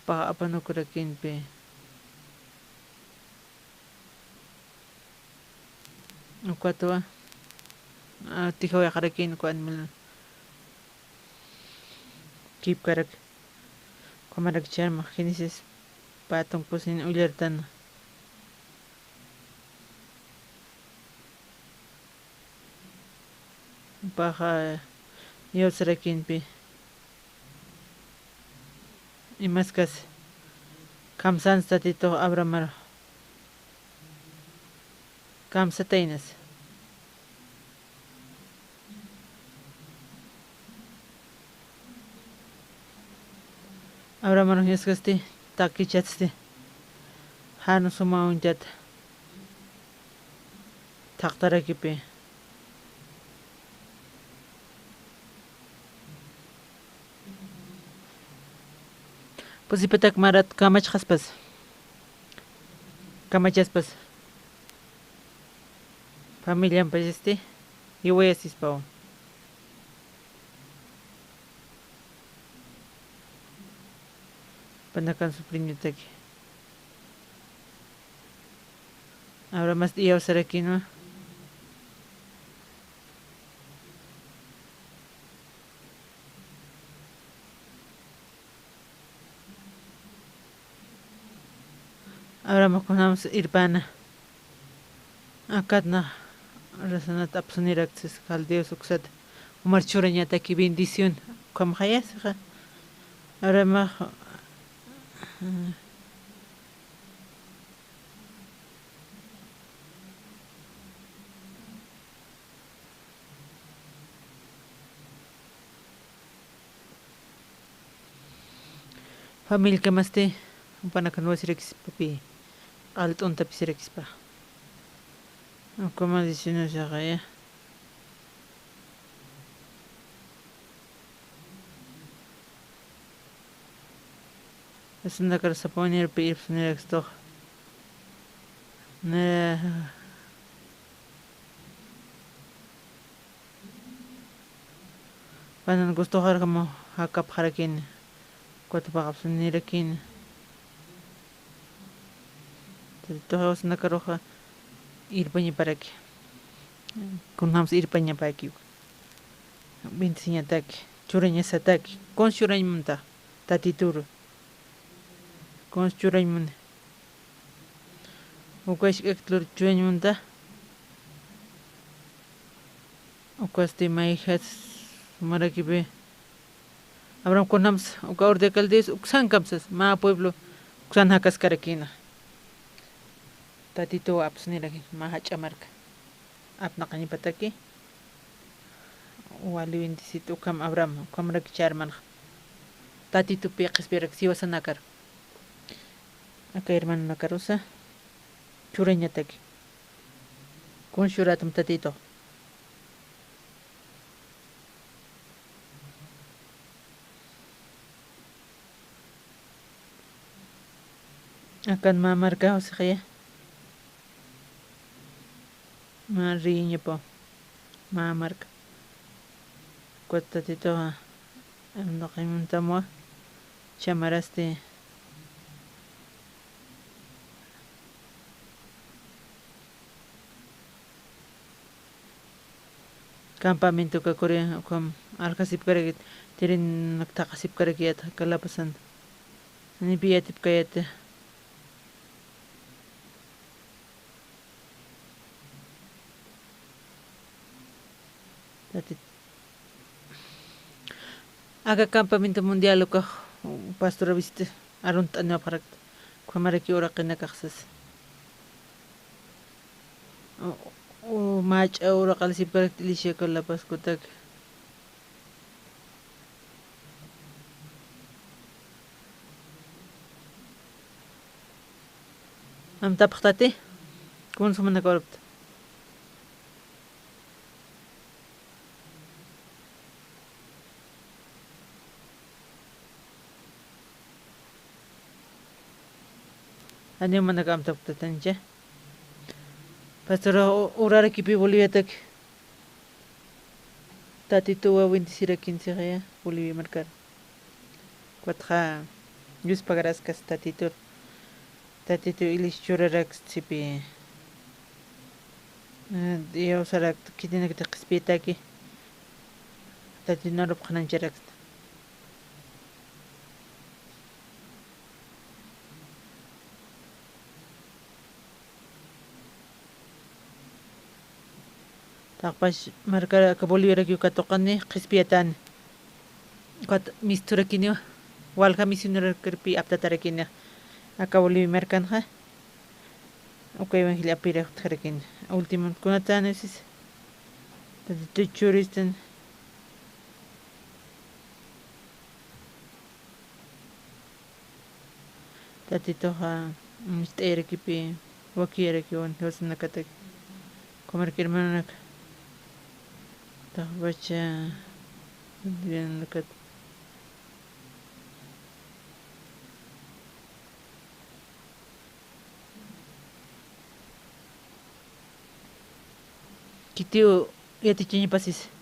pax apanukurakïnpi. Ukatwa, a, tijawayxarakïn uka animal kipkarak, ukhamarak ch'armax Génesis pä tunka pusin ullartana. Jupaxa iyawsarakïnpi. Imaskas, kamsans Tatitux Abrahamar. Kamsataynas. Abrahamar uñaskasti, takichatsti. Jan suma uñtata. Thaqtarakipi. Pusipatak marat kamachxaspas. Kamachaspas. Familiampasisti, jiwayasispaw. Panakan sufriñataki. Abrahamasti iyawsarakïnwa. Abraham kunjams irpäna. Akat nax rasanat apsunirakchis caldeos uksat. Jumar churañataki bendición. Ukhamxaya sixa. Abrahamax, Familiamasti, jupanakan wasirakispapi, q'al t'unta pisirakispa. Uka maldicionasaxaya. Asunakar sapawanirpi irpsunirakistux. Ne. Panan gustuxarkama jakapxarakïn, ukat paqapsunirakïn. Tatituxa asunakaruxa irpañaparaki. Kunjams irpañapäki. Bendiciñataki, churañasataki. Kuns churañ munta, Tatituru. Kuns churañ muni. Uka isk'ak lur churañ munta. Ukasti mayjat sumarakipi. Abraham kunjams uka Ur de Caldeos uksan kamsas, mä pueblo uksan jakaskarakïna. Tatituw apsunirakïn, mä jach'a marka. Apnaqañapataki. Wali bendecit ukham Abraham, ukhamrak ch'armanx. Tatitupi qhispirak siwasanakar. Aka hermanonakarusa churañataki. Kuns churatam Tatitux. Akan mä markaw sixaya. Mä riyiñapaw, mä marka. Ukat Tatituxa, em, nuqañ muntamwa, chamarasti. Campamento kakuri, ukham aljasipkarakit, tirinak thaqhasipkarakiyät, kalapasan. Nipi yatipkayäti. Tatit. Aka campamento mundial ukax pastora visita arunt'aniwapxarakta. Ukhamaraki uraqinakax sasa. U, u, mach'a uraqalisipkarakta Iglesia Kalapas Kutaki. Amtapxtati, kuns jumanakax urapta. Janiw jumanakax amtapxtati, janicha. Pastor, u, urarakipi Boliviataki. Tatituwa bendecirakinsixa ya, Bolivia markar. Ukatxa, Dios pagaraskas Tatitur. Tatitu ilis churaraksipï. Eh, Diosarakt khitinakti qhispiyataki. Tatitun arup qhanañcharaksta. Taqpach markar aka Boliviarakiw katuqani, qhispiyatani. Ukat misturakiniwa, walja misionerokarpi aptatarakini. Aka Bolivia markanxa, uka evangelio apirïxtjarakini. Ultimun kunatani sis, Tatitu churistan. Tatituxa, mm, ist'ayarakipi, wakiyarakiwan, jiwasanakataki. Ukhamaraki hermanonaka. Taqpacha, hermanonakat. Khitiw yatichañapasis.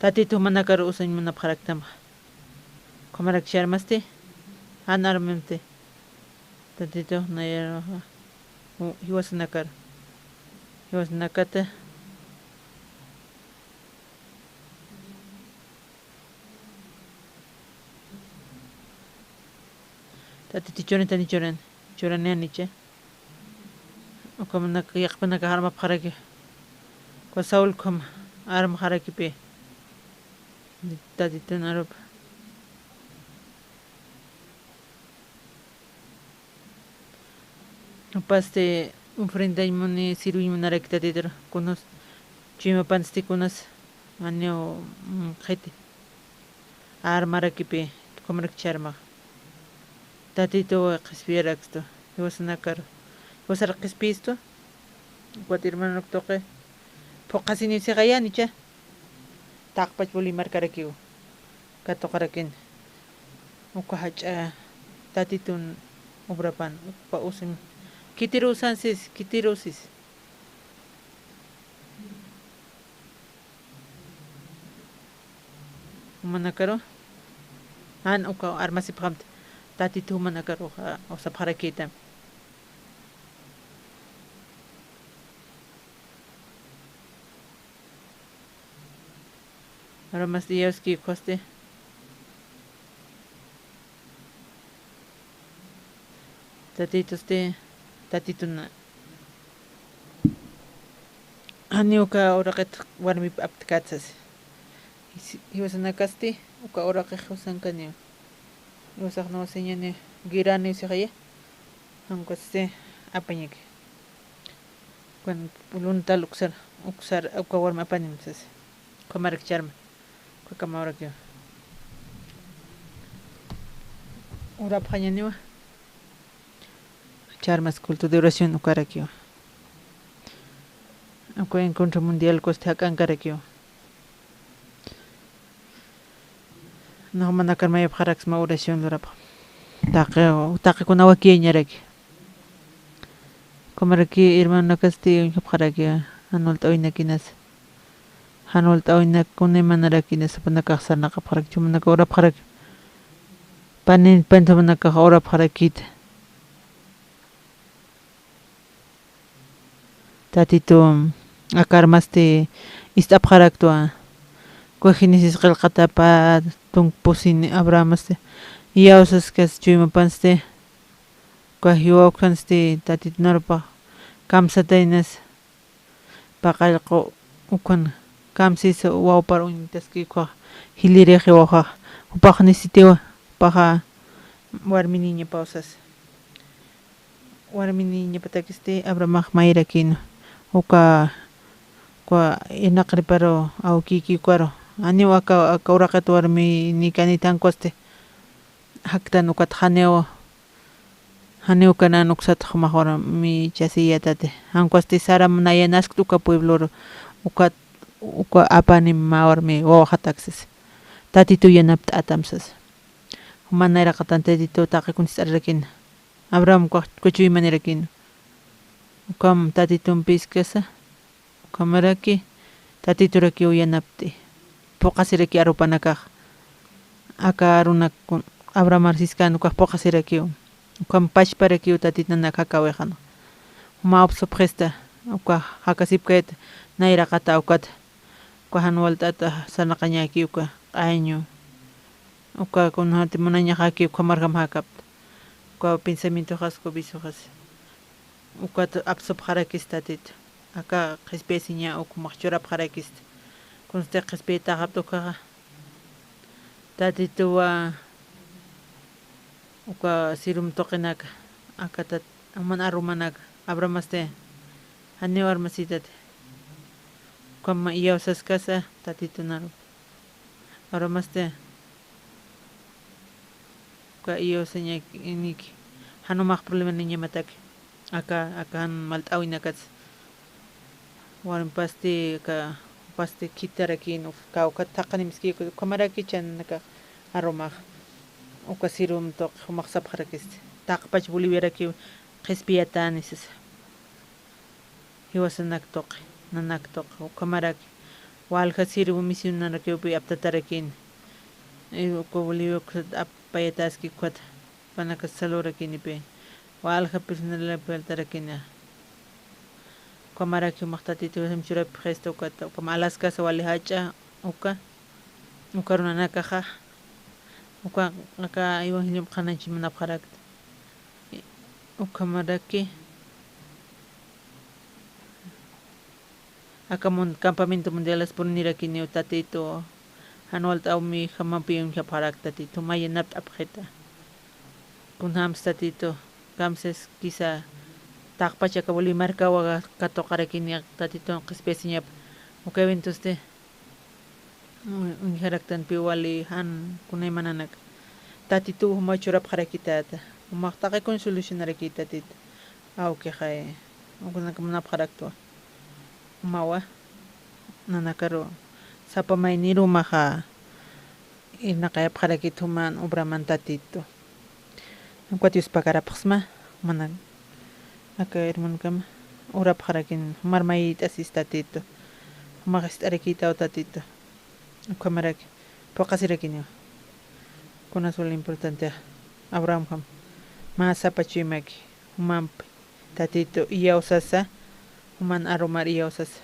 Tatitu jumanakar usañ munapxaraktamxa. Ukhamaraki armasti, jan armamti. Tatitu nayaruxa, u, jiwasanakar. Jiwasanakata. Tatitu churan, tani churan, churan yanicha. Ukhamanaka, yaqhipanakax armapxaraki. Uka Saúl ukham armxarakipi. Tatitun arup. Jupasti ofrendañ muni, sirviñ munaraki Tatitur, kunas chuymapansti kunas, janiw, mm, qhiti. Armarakipi, ukhamaraki armax. Tatituw qhispiyarakstu, jiwasanakar. Jiwasar qhispiyistu, ukat hermanonaka tuqi. Phuqhasiniw sixa yanicha. Taqpach Boliviamarkarakiw katuqarakin. Uka jach'a Tatitun obrapan, uka usim. Khitirusansis, khitirusis. Jumanakaru, jan uka armasipxamti, Tatitu jumanakaruxa usapxarakitam. Arumas Dioski ukhasti. Tatitusti, Tatitun. Janiw uka uraqit warmip aptkatsas. Jis-, jiwasanakasti, uka uraqix jiwasankaniw. Jiwasax no señani, girani sixaya. Jan ukasti apañaki. Jan luntal uksar, uksar, uka warmi apanim sasa. Ukhamaraki arma. Uka kamawarakiwa. Urapxañaniwa. Armas culto de oración ukarakiwa. Uka encuentro mundial ukhasti jak'ankarakiwa. Nax jumanakar mayapxaraksma oración lurapxam. Taqi, taqi kuna wakiyañaraki. Ukhamaraki hermanonakasti uñjapxaraki, Jan walt'awinakinas. Jan walt'awinak kunaymanarakinas, jupanakax sarnaqapxarakchi, jumanakax urapxarak. Panin, pantamanakax urapxarakita. Tatitu, aka armasti ist'apxaraktwa. Uka Génesis qillqatapat, tunk pusini Abrahamasti, iyawsaskas chuymapansti, uka jiwawksansti, Tatitu narupax kamsataynas, paqallqu ukhan kamsis wawpar uñtaski ukax jilïri jiwawjax, jupax nisitiwa, jupaxa warmi niñapaw sasa. Warmi niñapatakisti Abrahamax mayirakïnwa, uka, uka irnaqriparu awkïki ukaru, janiw aka, aka uraqit warminïkanïta, jan ukwasti jaktan ukat janiw, janiw Canaán uksat jumax warmichasiyätati, jan ukwasti Saram naya naskt uka puebloru, ukat, uka apanim mä warmi wawaxatak sasa. Tatitu yanapt'atam sasa. Juman nayraqatan Tatitu taqi kunst'ararakïna. Abraham ukax, uka chuymanirakin. Ukham Tatitumpiskasa, ukhamaraki Tatiturakiw yanapt'i. Phuqhasiraki arupanakax. Aka arunak Abrahamar siskan ukax phuqhasirakiw. Ukham pachparakiw Tatit nanak jakawixan. Juma apsupxista, ukax jakasipkayta, nayraqata ukat. Uka jan walt'ata sarnaqañäki uka q'añu. Uka kunjämti munañaxäki ukhamarjam jakapta. Uka pensamientoxas, uka vicioxas. Ukat apsupxarakista Tatitu. Aka qhispiyasiña uk jumax churapxarakista. Kunsti qhispiyataxapta ukaxa. Tatituwa uka sirum tuqinaka, aka tat-, juman arumanaka, Abrahamasti, janiw armasïtati. Ukham iyawsaskasa, Tatitu naru. Abrahamasti, uka iyawsañaniki, jan jumax problemaniñamataki. Aka, aka jan walt'äwinakatsa. Warmipasti, aka, jupasti khitharakïn, uk kawkhat thaqhanimski, ukhamaraki chanakax arumax. Uka sirum tuqi, jumax sapxarakisti. Taqpach Boliviarakiw qhispiyatani sasa. Jiwasanak tuqi, nanak tuqi, ukhamaraki. Walja sirvu misionarakiwpi aptatarakïn. Uka Bolivia uksat apayataski ukat. Panakas salurakinipi, walja personalidad faltarakina. Ukhamaraki jumax Tatitu jiwasan churapxista ukata, ukham Alaskasa wali jach'a uka, uka runanakaxa, uka, aka evangelium qhanañchi munapxarakta. Ukhamaraki. Aka mun-, campamento mundialas purinirakiniw Tatitu, jan walt'äwimjamapi uñjapxarak Tatitu, mä yanapt'apxita. Kunjämsa Tatitu, kamsas kisa taqpach aka Bolivia markawa katuqarakini Tatitun qhispiyasiñap, uka eventosti, u-, uñjaraktanpi wali jan kunaymananaka. Tatitu juma churapxarakitäta, jumax taqi kun solucionarakï Tatitu. Awkixay, ukanak munapxaraktwa. Jumawa, nanakaru sapa mayniru jumaxa irnaqayapxarakit juman obraman Tatitu. Ukat yuspagarapxsma, jumanak, aka hermanokama urapxarakin, jumar mayt'asis Tatitu. Jumax ist'arakïtaw Tatitu. Ukhamaraki, phuqhasirakiniw. Kunas wali importante, Abrahamjam, mä sapa chuymaki, jumampi Tatitu iyawsasa, juman arumar iyawsasa,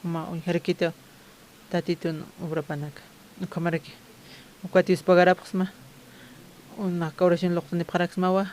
juma uñjarakïtaw Tatitun obrapanaka. Ukhamaraki, ukat yuspagarapxsma, unax oración luqtunipxaraksmawa,